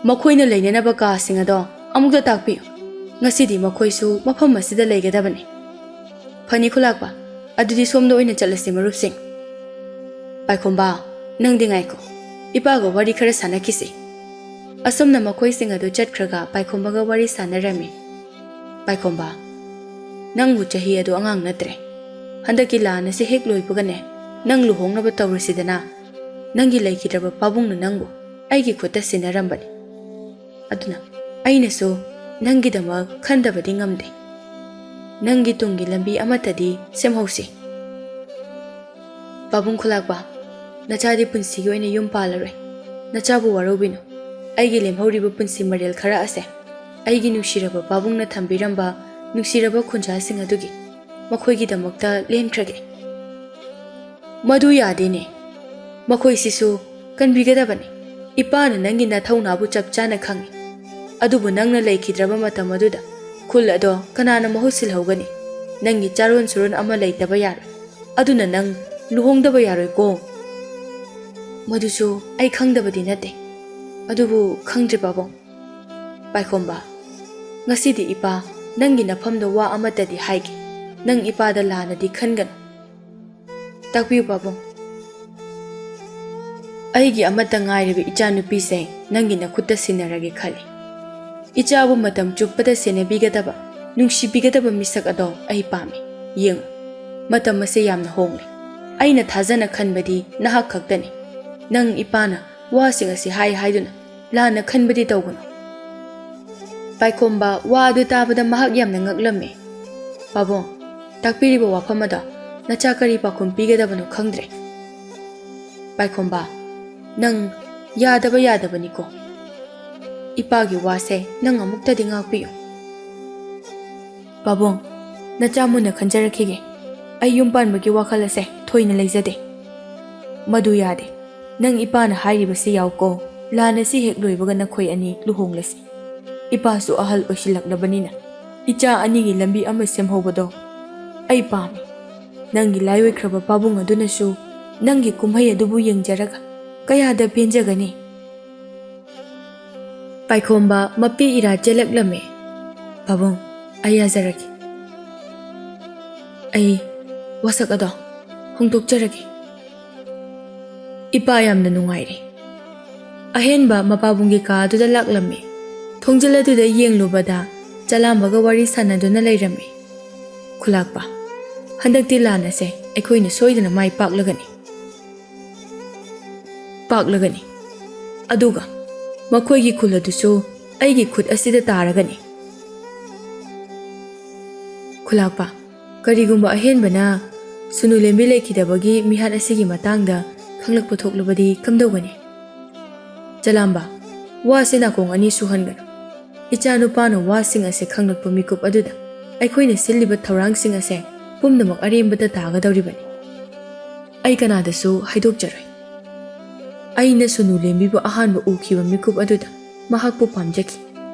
"ꯃꯈꯣꯏꯅ ꯂꯩꯅꯅꯕ ꯀꯥꯁꯤꯡ ꯑꯗꯣ ꯑꯃꯨꯛꯇ ꯇꯥꯛꯄꯤꯌꯨ꯫ ꯉꯁꯤꯗꯤ ꯃꯈꯣꯏꯁꯨ ꯃꯐꯝ ꯑꯁꯤꯗ ꯂꯩꯒꯗꯕꯅꯤ꯫" "ꯐꯅꯤ ꯈꯨꯂꯥꯛꯄ, ꯑꯗꯨꯗꯤ ꯁꯣꯝꯗ ꯑꯣꯏꯅ ꯆꯠꯂꯁꯤ ꯃꯔꯨꯞꯁꯤꯡ꯫" "ꯄꯥꯏꯈꯣꯝꯕ, ꯅꯪꯗꯤ ꯉꯥꯏꯈꯣ, ꯏꯄꯥꯒ ꯋꯥꯔꯤ ꯈꯔ ꯁꯥꯟꯅꯈꯤꯁꯤ꯫" ꯑꯁꯨꯝꯅ ꯃꯈꯣꯏꯁꯤꯡ ꯑꯗꯨ ꯆꯠꯈ꯭ꯔꯒ ꯄꯥꯏꯈꯣꯝꯕꯒ ꯋꯥꯔꯤ ꯁꯥꯟꯅꯔꯝꯃꯤ꯫ "ꯄꯥꯏꯈꯣꯝꯕ, ꯅꯪꯕꯨ ꯆꯍꯤ ꯑꯗꯨ ꯑꯉꯥꯡ ꯅꯠꯇ꯭ꯔꯦ꯫ ꯍꯟꯗꯛꯀꯤ ꯂꯥꯟ ꯑꯁꯤ ꯍꯦꯛ ꯂꯣꯏꯕꯒꯅꯦ, ꯅꯪ ꯂꯨꯍꯣꯡꯅꯕ ꯇꯧꯔꯁꯤꯗꯅ꯫ ꯅꯪꯒꯤ ꯂꯩꯈꯤꯗ꯭ꯔꯕ ꯄꯥꯕꯨꯡꯅ ꯅꯪꯕꯨ ꯑꯩꯒꯤ ꯈꯨꯠꯇ ꯁꯤꯟꯅꯔꯝꯕꯅꯤ꯫ ꯑꯗꯨꯅ ꯑꯩꯅꯁꯨ ꯅꯪꯒꯤꯗꯃꯛ ꯈꯟꯗꯕꯗꯤ ꯉꯝꯗꯦ꯫ ꯅꯪꯒꯤ ꯇꯨꯡꯒꯤ ꯂꯝꯕꯤ ꯑꯃꯠꯇꯗꯤ ꯁꯦꯝꯍꯧꯁꯤ꯫" "ꯄꯥꯕꯨꯡ ꯈꯨꯂꯥꯛꯄ, ꯅꯆꯥꯗꯤ ꯄꯨꯟꯁꯤꯒꯤ ꯑꯣꯏꯅ ꯌꯨꯝ ꯄꯥꯜꯂꯔꯣꯏ꯫ ꯅꯆꯥꯕꯨ ꯋꯥꯔꯧꯕꯤꯅꯨ꯫ ꯑꯩꯒꯤ ꯂꯦꯝꯍꯧꯔꯤꯕ ꯄꯨꯟꯁꯤ ꯃꯔꯦꯜ ꯈꯔ ꯑꯁꯦ ꯑꯩꯒꯤ ꯅꯨꯡꯁꯤꯔꯕ ꯄꯥꯕꯨꯡꯅ ꯊꯝꯕꯤꯔꯝꯕ ꯅꯨꯡꯁꯤꯔꯕ ꯈꯨꯟꯖꯥꯁꯤꯡ ꯑꯗꯨꯒꯤ ꯃꯈꯣꯏꯒꯤꯗꯃꯛꯇ ꯂꯦꯟꯈ꯭ꯔꯒꯦ꯫" "ꯃꯗꯨ ꯌꯥꯗꯦꯅꯦ꯫ ꯃꯈꯣꯏꯁꯤꯁꯨ ꯀꯟꯕꯤꯒꯗꯕꯅꯤ꯫ ꯏꯄꯥꯅ ꯅꯪꯒꯤ ꯅꯊꯧꯅꯥꯕꯨ ꯆꯞ ꯆꯥꯅ ꯈꯪꯏ꯫ ꯑꯗꯨꯕꯨ ꯅꯪꯅ ꯂꯩꯈꯤꯗ꯭ꯔꯕ ꯃꯇꯝ ꯑꯗꯨꯗ ꯈꯨꯜ ꯑꯗꯣ ꯀꯅꯥꯅ ꯃꯍꯨꯠ ꯁꯤꯜꯍꯧꯒꯅꯤ? ꯅꯪꯒꯤ ꯆꯥꯔꯣꯟ ꯁꯨꯔꯣꯟ ꯑꯃ ꯂꯩꯇꯕ ꯌꯥꯔꯣꯏ꯫ ꯑꯗꯨꯅ ꯅꯪ ꯂꯨꯍꯣꯡꯗꯕ ꯌꯥꯔꯣꯏꯀꯣ꯫" "ꯃꯗꯨꯁꯨ ꯑꯩ ꯈꯪꯗꯕꯗꯤ ꯅꯠꯇꯦ, ꯑꯗꯨꯕꯨ ꯈꯪꯗ꯭ꯔꯦ ꯄꯥꯕꯨꯡ꯫" "ꯄꯥꯏꯈꯣꯝꯕ, ꯉꯁꯤꯗꯤ ꯏꯄꯥ ꯅꯪꯒꯤ ꯅꯐꯝꯗ ꯋꯥ ꯑꯃꯠꯇꯗꯤ ꯍꯥꯏꯒꯦ꯫ ꯅꯪ ꯏꯄꯥꯗ ꯂꯥꯟꯅꯗꯤ ꯈꯟꯒꯅꯨ꯫" "ꯇꯥꯛꯄꯤꯌꯨ ꯄꯥꯕꯨꯡ꯫" "ꯑꯩꯒꯤ ꯑꯃꯠꯇ ꯉꯥꯏꯔꯤꯕ ꯏꯆꯥꯅꯨꯄꯤꯁꯦ ꯅꯪꯒꯤ ꯅꯈꯨꯠꯇ ꯁꯤꯟꯅꯔꯒꯦ ꯈꯜꯂꯤ꯫ ꯏꯆꯥꯕꯨ ꯃꯇꯝ ꯆꯨꯞꯄꯗ ꯁꯦꯟꯅꯕꯤꯒꯗꯕ, ꯅꯨꯡꯁꯤꯕꯤꯒꯗꯕ ꯃꯤꯁꯛ ꯑꯗꯣ ꯑꯩ ꯄꯥꯝꯃꯤ꯫ ꯌꯦꯡꯉꯨ, ꯃꯇꯝ ꯑꯁꯦ ꯌꯥꯝꯅ ꯍꯣꯡꯂꯦ꯫ ꯑꯩꯅ ꯊꯥꯖꯅ ꯈꯟꯕꯗꯤ ꯅꯍꯥꯛ ꯈꯛꯇꯅꯤ꯫ ꯅꯪ ꯏꯄꯥꯅ ꯋꯥꯁꯤꯡ ꯑꯁꯤ ꯍꯥꯏ ꯍꯥꯏꯗꯨꯅ ꯂꯥꯟꯅ ꯈꯟꯕꯗꯤ ꯇꯧꯒꯅꯨ꯫" ꯄꯥꯏꯈꯣꯝꯕ ꯋꯥ ꯑꯗꯨ ꯇꯥꯕꯗ ꯃꯍꯥꯛ ꯌꯥꯝꯅ ꯉꯛꯂꯝꯃꯤ꯫ "ꯄꯥꯕꯨꯡ, ꯇꯥꯛꯄꯤꯔꯤꯕ ꯋꯥꯐꯝ ꯑꯗꯣ ꯅꯆꯥ ꯀꯔꯤ ꯄꯥꯎꯈꯨꯝ ꯄꯤꯒꯗꯕꯅꯣ ꯈꯪꯗ꯭ꯔꯦ꯫" "ꯄꯥꯏꯈꯣꯝꯕ, ꯅꯪ ꯌꯥꯗꯕ ꯌꯥꯗꯕꯅꯤꯀꯣ꯫ ꯏꯄꯥꯒꯤ ꯋꯥꯁꯦ ꯅꯪ ꯑꯃꯨꯛꯇꯗꯤ ꯉꯥꯛꯄꯤꯌꯨ꯫" "ꯄꯥꯕꯨꯡ, ꯅꯆꯥ ꯃꯨꯟꯅ ꯈꯟꯖꯔꯛꯈꯤꯒꯦ꯫ ꯑꯩ ꯌꯨꯝ ꯄꯥꯟꯕꯒꯤ ꯋꯥꯈꯜ ꯑꯁꯦ ꯊꯣꯏꯅ ꯂꯩꯖꯗꯦ꯫" "ꯃꯗꯨ ꯌꯥꯗꯦ꯫ ꯅꯪ ꯏꯄꯥꯅ ꯍꯥꯏꯔꯤꯕꯁꯤ ꯌꯥꯎꯀꯣ꯫ ꯂꯥꯟ ꯑꯁꯤ ꯍꯦꯛ ꯂꯣꯏꯕꯒ ꯅꯈꯣꯏ ꯑꯅꯤ ꯂꯨꯍꯣꯡꯂꯁꯤ꯫ ꯏꯄꯥꯁꯨ ꯑꯍꯜ ꯑꯣꯏꯁꯤꯜꯂꯛꯂꯕꯅꯤꯅ ꯏꯆꯥ ꯑꯅꯤꯒꯤ ꯂꯝꯕꯤ ꯑꯃ ꯁꯦꯝꯍꯧꯕꯗꯣ ꯑꯩ ꯄꯥꯝꯃꯤ꯫ ꯅꯪꯒꯤ ꯂꯥꯏ ꯑꯣꯏꯈ꯭ꯔꯕ ꯄꯥꯕꯨꯡ ꯑꯗꯨꯅꯁꯨ ꯅꯪꯒꯤ ꯀꯨꯝꯍꯩ ꯑꯗꯨꯕꯨ ꯌꯦꯡꯖꯔꯒ ꯀꯌꯥꯗ ꯄꯦꯟꯖꯒꯅꯤ꯫" ꯄꯥꯏꯈꯣꯝꯕ ꯃꯄꯤ ꯏꯔꯥ ꯆꯦꯜꯂꯛꯂꯝꯃꯤ꯫ "ꯄꯥꯕꯨꯡ, ꯑꯩ ꯌꯥꯖꯔꯒꯦ꯫ ꯑꯩ ꯋꯥꯁꯛ ꯑꯗꯣ ꯍꯣꯡꯗꯣꯛꯆꯔꯒꯦ꯫" ꯏꯄꯥ ꯌꯥꯝꯅ ꯅꯨꯡꯉꯥꯏꯔꯦ꯫ ꯑꯍꯦꯟꯕ ꯃꯄꯥꯕꯨꯡꯒꯤ ꯀꯥ ꯑꯗꯨꯗ ꯂꯥꯛꯂꯝꯃꯤ꯫ ꯊꯣꯡꯖꯤꯜ ꯑꯗꯨꯗ ꯌꯦꯡꯂꯨꯕꯗ ꯆꯂꯥꯝꯕꯒ ꯋꯥꯔꯤ ꯁꯥꯟꯅꯗꯨꯅ ꯂꯩꯔꯝꯃꯤ꯫ "ꯈꯨꯂꯥꯛꯄ, ꯍꯟꯗꯛꯇꯤ ꯂꯥꯟ ꯑꯁꯦ ꯑꯩꯈꯣꯏꯅ ꯁꯣꯏꯗꯅ ꯃꯥꯏ ꯄꯥꯛꯂꯒꯅꯤ꯫ ꯄꯥꯛꯂꯒꯅꯤ꯫ ꯑꯗꯨꯒ ꯃꯈꯣꯏꯒꯤ ꯈꯨꯜ ꯑꯗꯨꯁꯨ ꯑꯩꯒꯤ ꯈꯨꯠ ꯑꯁꯤꯗ ꯇꯥꯔꯒꯅꯤ꯫" "ꯈꯨꯂꯥꯛꯄ, ꯀꯔꯤꯒꯨꯝꯕ ꯑꯍꯦꯟꯕꯅ ꯁꯨꯅꯨ ꯂꯦꯝꯕꯤ ꯂꯩꯈꯤꯗꯕꯒꯤ ꯃꯤꯍꯥꯠ ꯑꯁꯤꯒꯤ ꯃꯇꯥꯡꯗ ꯈꯪꯂꯛꯄ ꯊꯣꯛꯂꯕꯗꯤ ꯀꯝꯗꯧꯒꯅꯤ?" "ꯆꯂꯥꯝꯕ, ꯋꯥꯁꯦ ꯅꯥꯀꯣꯡ ꯑꯅꯤ ꯁꯨꯍꯟꯒꯅꯨ꯫ ꯏꯆꯥ ꯅꯨꯄꯥꯅ ꯋꯥꯁꯤꯡ ꯑꯁꯦ ꯈꯪꯂꯛꯄ ꯃꯤꯀꯨꯞ ꯑꯗꯨꯗ ꯑꯩꯈꯣꯏꯅ ꯁꯤꯜꯂꯤꯕ ꯊꯧꯔꯥꯡꯁꯤꯡ ꯑꯁꯦ ꯄꯨꯝꯅꯃꯛ ꯑꯔꯦꯝꯕꯗ ꯇꯥꯒꯗꯧꯔꯤꯕꯅꯤ꯫ ꯑꯩ ꯀꯅꯥꯗꯁꯨ ꯍꯥꯏꯗꯣꯛꯆꯔꯣꯏ꯫ ꯑꯩꯅ ꯁꯨꯅꯨ ꯂꯦꯝꯕꯤꯕꯨ ꯑꯍꯥꯟꯕ ꯎꯈꯤꯕ ꯃꯤꯀꯨꯞ ꯑꯗꯨꯗ ꯃꯍꯥꯛꯄꯨ ꯄꯥꯝꯖꯈꯤ꯫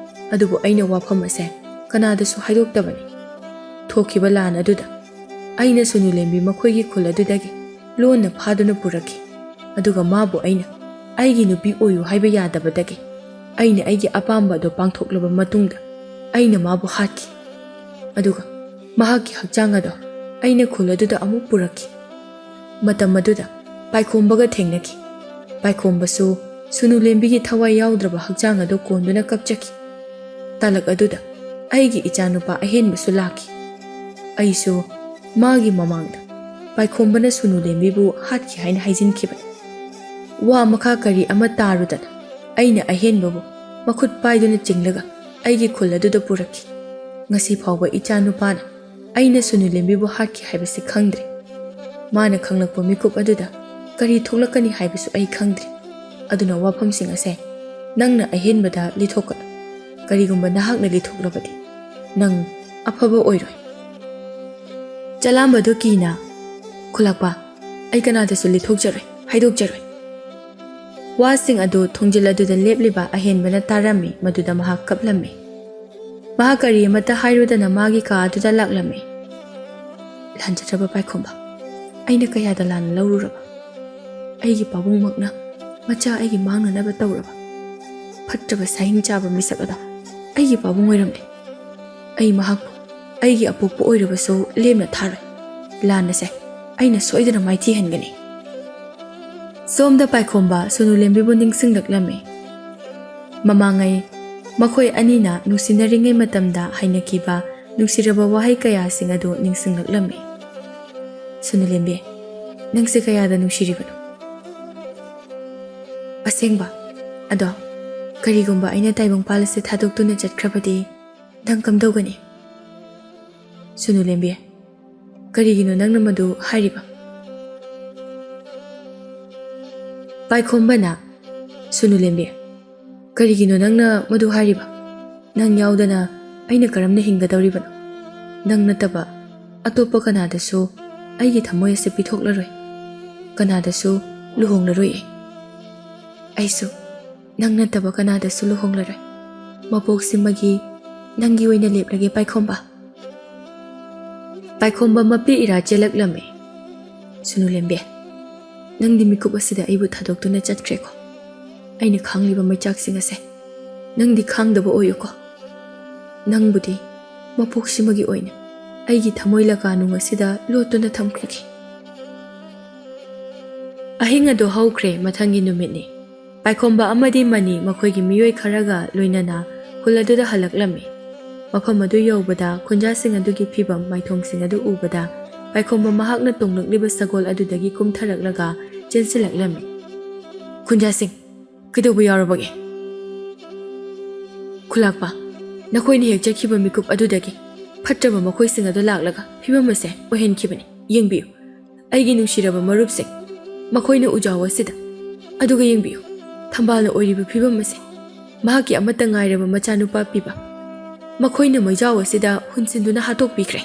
ꯑꯗꯨꯕꯨ ꯑꯩꯅ ꯋꯥꯐꯝ ꯑꯁꯦ ꯀꯅꯥꯗꯁꯨ ꯍꯥꯏꯗꯣꯛꯇꯕꯅꯤ꯫ ꯊꯣꯛꯈꯤꯕ ꯂꯥꯟ ꯑꯗꯨꯗ ꯑꯩꯅ ꯁꯨꯅꯨ ꯂꯦꯝꯕꯤ ꯃꯈꯣꯏꯒꯤ ꯈꯨꯜ ꯑꯗꯨꯗꯒꯤ ꯂꯣꯟꯅ ꯐꯥꯗꯨꯅ ꯄꯨꯔꯛꯈꯤ꯫ ꯑꯗꯨꯒ ꯃꯥꯕꯨ ꯑꯩꯅ ꯑꯩꯒꯤ ꯅꯨꯄꯤ ꯑꯣꯏꯌꯨ ꯍꯥꯏꯕ ꯌꯥꯗꯕꯗꯒꯤ ꯑꯩꯅ ꯑꯩꯒꯤ ꯑꯄꯥꯝꯕ ꯑꯗꯨ ꯄꯥꯡꯊꯣꯛꯂꯕ ꯃꯇꯨꯡꯗ ꯑꯩꯅ ꯃꯥꯕꯨ ꯍꯥꯠꯈꯤ꯫ ꯑꯗꯨꯒ ꯃꯍꯥꯛꯀꯤ ꯍꯛꯆꯥꯡ ꯑꯗꯣ ꯑꯩꯅ ꯈꯨꯜ ꯑꯗꯨꯗ ꯑꯃꯨꯛ ꯄꯨꯔꯛꯈꯤ꯫ ꯃꯇꯝ ꯑꯗꯨꯗ ꯄꯥꯏꯈꯣꯝꯕꯒ ꯊꯦꯡꯅꯈꯤ꯫ ꯄꯥꯏꯈꯣꯝꯕꯁꯨ ꯁꯨꯅꯨ ꯂꯦꯝꯕꯤꯒꯤ ꯊꯋꯥꯏ ꯌꯥꯎꯗ꯭ꯔꯕ ꯍꯛꯆꯥꯡ ꯑꯗꯨ ꯀꯣꯟꯗꯨꯅ ꯀꯞꯆꯈꯤ꯫ ꯇꯥꯂꯛ ꯑꯗꯨꯗ ꯑꯩꯒꯤ ꯏꯆꯥꯅꯨꯄꯥ ꯑꯍꯦꯟꯕꯁꯨ ꯂꯥꯛꯈꯤ꯫ ꯑꯩꯁꯨ ꯃꯥꯒꯤ ꯃꯃꯥꯡꯗ ꯄꯥꯏꯈꯣꯝꯕꯅ ꯁꯨꯅꯨ ꯂꯦꯝꯕꯤꯕꯨ ꯍꯥꯠꯈꯤ ꯍꯥꯏꯅ ꯍꯥꯏꯖꯤꯟꯈꯤꯕꯅꯤ꯫ ꯋꯥ ꯃꯈꯥ ꯀꯔꯤ ꯑꯃ ꯇꯥꯔꯨꯗꯅ ꯑꯩꯅ ꯑꯍꯦꯟꯕꯕꯨ ꯃꯈꯨꯠ ꯄꯥꯏꯗꯨꯅ ꯆꯤꯡꯂꯒ ꯑꯩꯒꯤ ꯈꯨꯜ ꯑꯗꯨꯗ ꯄꯨꯔꯛꯈꯤ꯫ ꯉꯁꯤ ꯐꯥꯎꯕ ꯏꯆꯥ ꯅꯨꯄꯥꯅ ꯑꯩꯅ ꯁꯨꯅꯨ ꯂꯦꯝꯕꯤꯕꯨ ꯍꯥꯠꯈꯤ ꯍꯥꯏꯕꯁꯤ ꯈꯪꯗ꯭ꯔꯤ꯫ ꯃꯥꯅ ꯈꯪꯂꯛꯄ ꯃꯤꯀꯨꯞ ꯑꯗꯨꯗ ꯀꯔꯤ ꯊꯣꯛꯂꯛꯀꯅꯤ ꯍꯥꯏꯕꯁꯨ ꯑꯩ ꯈꯪꯗ꯭ꯔꯤ꯫ ꯑꯗꯨꯅ ꯋꯥꯐꯝꯁꯤꯡ ꯑꯁꯦ ꯅꯪꯅ ꯑꯍꯦꯟꯕꯗ ꯂꯤꯊꯣꯛꯀꯅꯨ꯫ ꯀꯔꯤꯒꯨꯝꯕ ꯅꯍꯥꯛꯅ ꯂꯤꯊꯣꯛꯂꯕꯗꯤ ꯅꯪ ꯑꯐꯕ ꯑꯣꯏꯔꯣꯏ꯫ ꯆꯂꯥꯝꯕꯗꯨ ꯀꯤꯅ, "ꯈꯨꯂꯥꯛꯄ, ꯑꯩ ꯀꯅꯥꯗꯁꯨ ꯂꯤꯊꯣꯛꯆꯔꯣꯏ, ꯍꯥꯏꯗꯣꯛꯆꯔꯣꯏ꯫" ꯋꯥꯁꯤꯡ ꯑꯗꯨ ꯊꯣꯡꯖꯤꯜ ꯑꯗꯨꯗ ꯂꯦꯞꯂꯤꯕ ꯑꯍꯦꯟꯕꯅ ꯇꯥꯔꯝꯃꯤ꯫ ꯃꯗꯨꯗ ꯃꯍꯥꯛ ꯀꯞꯂꯝꯃꯤ꯫ ꯃꯍꯥꯛ ꯀꯔꯤ ꯑꯃꯠꯇ ꯍꯥꯏꯔꯨꯗꯅ ꯃꯥꯒꯤ ꯀꯥ ꯑꯗꯨꯗ ꯂꯥꯛꯂꯝꯃꯤ꯫ "ꯂꯥꯟꯖꯗ꯭ꯔꯕ ꯄꯥꯏꯈꯣꯝꯕ, ꯑꯩꯅ ꯀꯌꯥꯗ ꯂꯥꯟꯅ ꯂꯧꯔꯨꯔꯕ? ꯑꯩꯒꯤ ꯄꯥꯕꯨꯡꯃꯛꯅ ꯃꯆꯥ ꯑꯩꯒꯤ ꯃꯥꯡꯅꯅꯕ ꯇꯧꯔꯕ ꯐꯠꯇꯕ ꯁꯥꯍꯤꯡ ꯆꯥꯕ ꯃꯤꯁꯛ ꯑꯗꯣ ꯑꯩꯒꯤ ꯄꯥꯕꯨꯡ ꯑꯣꯏꯔꯝꯂꯦ꯫ ꯑꯩ ꯃꯍꯥꯛꯄꯨ ꯑꯩꯒꯤ ꯑꯄꯣꯛꯄ ꯑꯣꯏꯔꯕꯁꯨ ꯂꯦꯝꯅ ꯊꯥꯔꯣꯏ꯫ ꯂꯥꯟ ꯑꯁꯦ ꯑꯩꯅ ꯁꯣꯏꯗꯅ ꯃꯥꯏꯊꯤꯍꯟꯒꯅꯤ꯫" ꯁꯣꯝꯗ ꯄꯥꯏꯈꯣꯝꯕ ꯁꯨꯅꯨ ꯂꯦꯝꯕꯤꯕꯨ ꯅꯤꯡꯁꯤꯡꯂꯛꯂꯝꯃꯤ꯫ ꯃꯃꯥꯡꯉꯩ ꯃꯈꯣꯏ ꯑꯅꯤꯅ ꯅꯨꯡꯁꯤꯅꯔꯤꯉꯩ ꯃꯇꯝꯗ ꯍꯥꯏꯅꯈꯤꯕ ꯅꯨꯡꯁꯤꯔꯕ ꯋꯥꯍꯩ ꯀꯌꯥꯁꯤꯡ ꯑꯗꯨ ꯅꯤꯡꯁꯤꯡꯂꯛꯂꯝꯃꯤ꯫ "ꯁꯨꯅꯨ ꯂꯦꯝꯕꯤ, ꯅꯪꯁꯦ ꯀꯌꯥꯗ ꯅꯨꯡꯁꯤꯔꯤꯕꯅꯣ?" "ꯑꯁꯦꯡꯕ? ꯑꯗꯣ ꯀꯔꯤꯒꯨꯝꯕ ꯑꯩꯅ ꯇꯥꯏꯕꯪꯄꯥꯜ ꯑꯁꯤ ꯊꯥꯗꯣꯛꯇꯨꯅ ꯆꯠꯈ꯭ꯔꯕꯗꯤ ꯅꯪ ꯀꯝꯗꯧꯒꯅꯤ?" "ꯁꯨꯅꯨ ꯂꯦꯝꯕꯤ, ꯀꯔꯤꯒꯤꯅꯣ ꯅꯪꯅ ꯃꯗꯨ ꯍꯥꯏꯔꯤꯕ?" ꯄꯥꯏꯈꯣꯝꯕꯅ, "ꯁꯨꯅꯨ ꯂꯦꯝꯕꯤ, ꯀꯔꯤꯒꯤꯅꯣ ꯅꯪꯅ ꯃꯗꯨ ꯍꯥꯏꯔꯤꯕ? ꯅꯪ ꯌꯥꯎꯗꯅ ꯑꯩꯅ ꯀꯔꯝꯅ ꯍꯤꯡꯒꯗꯧꯔꯤꯕꯅꯣ? ꯅꯪ ꯅꯠꯇꯕ ꯑꯇꯣꯞꯄ ꯀꯅꯥꯗꯁꯨ ꯑꯩꯒꯤ ꯊꯃꯣꯏ ꯑꯁꯤ ꯄꯤꯊꯣꯛꯂꯔꯣꯏ, ꯀꯅꯥꯗꯁꯨ ꯂꯨꯍꯣꯡꯂꯔꯣꯏ꯫ ꯑꯩꯁꯨ ꯅꯪ ꯅꯠꯇꯕ ꯀꯅꯥꯗꯁꯨ ꯂꯨꯍꯣꯡꯂꯔꯣꯏ꯫ ꯃꯄꯣꯛꯁꯤꯃꯒꯤ ꯅꯪꯒꯤ ꯑꯣꯏꯅ ꯂꯦꯞꯂꯒꯦ ꯄꯥꯏꯈꯣꯝꯕ꯫" ꯄꯥꯏꯈꯣꯝꯕ ꯃꯄꯤ ꯏꯔꯥ ꯆꯦꯜꯂꯛꯂꯝꯃꯤ꯫ "ꯁꯨꯅꯨ ꯂꯦꯝꯕꯤ, ꯅꯪꯗꯤ ꯃꯤꯀꯨꯞ ꯑꯁꯤꯗ ꯑꯩꯕꯨ ꯊꯥꯗꯣꯛꯇꯨꯅ ꯆꯠꯈ꯭ꯔꯦꯀꯣ꯫ ꯑꯩꯅ ꯈꯥꯡꯂꯤꯕ ꯃꯩꯆꯥꯛꯁꯤꯡ ꯑꯁꯦ ꯅꯪꯗꯤ ꯈꯥꯡꯗꯕ ꯑꯣꯏꯌꯨꯀꯣ꯫ ꯅꯪꯕꯨꯗꯤ ꯃꯄꯣꯛꯁꯤꯃꯒꯤ ꯑꯣꯏꯅ ꯑꯩꯒꯤ ꯊꯃꯣꯏ ꯂꯀꯥꯅꯨꯡ ꯑꯁꯤꯗ ꯂꯣꯠꯇꯨꯅ ꯊꯝꯈ꯭ꯔꯒꯦ꯫" ꯑꯍꯤꯡ ꯑꯗꯨ ꯍꯧꯈ꯭ꯔꯦ꯫ ꯃꯊꯪꯒꯤ ꯅꯨꯃꯤꯠꯅꯤ꯫ ꯄꯥꯏꯈꯣꯝꯕ ꯑꯃꯗꯤ ꯃꯅꯤ ꯃꯈꯣꯏꯒꯤ ꯃꯤꯑꯣꯏ ꯈꯔꯒ ꯂꯣꯏꯅꯅ ꯈꯨꯜ ꯑꯗꯨꯗ ꯍꯜꯂꯛꯂꯝꯃꯤ꯫ ꯃꯐꯝ ꯑꯗꯨ ꯌꯧꯕꯗ ꯈꯨꯟꯖꯥꯁꯤꯡ ꯑꯗꯨꯒꯤ ꯐꯤꯚꯝ ꯃꯥꯏꯊꯣꯡꯁꯤꯡ ꯑꯗꯨ ꯎꯕꯗ ꯄꯥꯏꯈꯣꯝꯕ ꯃꯍꯥꯛꯅ ꯇꯣꯡꯂꯛꯂꯤꯕ ꯁꯒꯣꯜ ꯑꯗꯨꯗꯒꯤ ꯀꯨꯝꯊꯔꯛꯂꯒ ꯆꯦꯟꯁꯤꯜꯂꯛꯂꯝꯃꯤ꯫ "ꯈꯨꯟꯖꯥꯁꯤꯡ, ꯀꯩꯗꯧꯕ ꯌꯥꯎꯔꯕꯒꯦ?" "ꯈꯨꯂꯥꯛꯄ, ꯅꯈꯣꯏꯅ ꯍꯦꯛ ꯆꯠꯈꯤꯕ ꯃꯤꯀꯨꯞ ꯑꯗꯨꯗꯒꯤ ꯐꯠꯇꯕ ꯃꯈꯣꯏꯁꯤꯡ ꯑꯗꯨ ꯂꯥꯛꯂꯒ ꯐꯤꯚꯝ ꯑꯁꯦ ꯑꯣꯏꯍꯟꯈꯤꯕꯅꯤ꯫ ꯌꯦꯡꯕꯤꯌꯨ, ꯑꯩꯒꯤ ꯅꯨꯡꯁꯤꯔꯕ ꯃꯔꯨꯞꯁꯤꯡ, ꯃꯈꯣꯏꯅ ꯎꯖꯥꯎ ꯑꯁꯤꯗ꯫ ꯑꯗꯨꯒ ꯌꯦꯡꯕꯤꯌꯨ, ꯊꯝꯕꯥꯜꯅ ꯑꯣꯏꯔꯤꯕ ꯐꯤꯚꯝ ꯑꯁꯦ꯫ ꯃꯍꯥꯛꯀꯤ ꯑꯃꯠꯇ ꯉꯥꯏꯔꯕ ꯃꯆꯥꯅꯨꯄꯥ ꯄꯤꯕ ꯃꯈꯣꯏꯅ ꯃꯩꯖꯥꯎ ꯑꯁꯤꯗ ꯍꯨꯟꯁꯤꯟꯗꯨꯅ ꯍꯥꯠꯇꯣꯛꯄꯤꯈ꯭ꯔꯦ꯫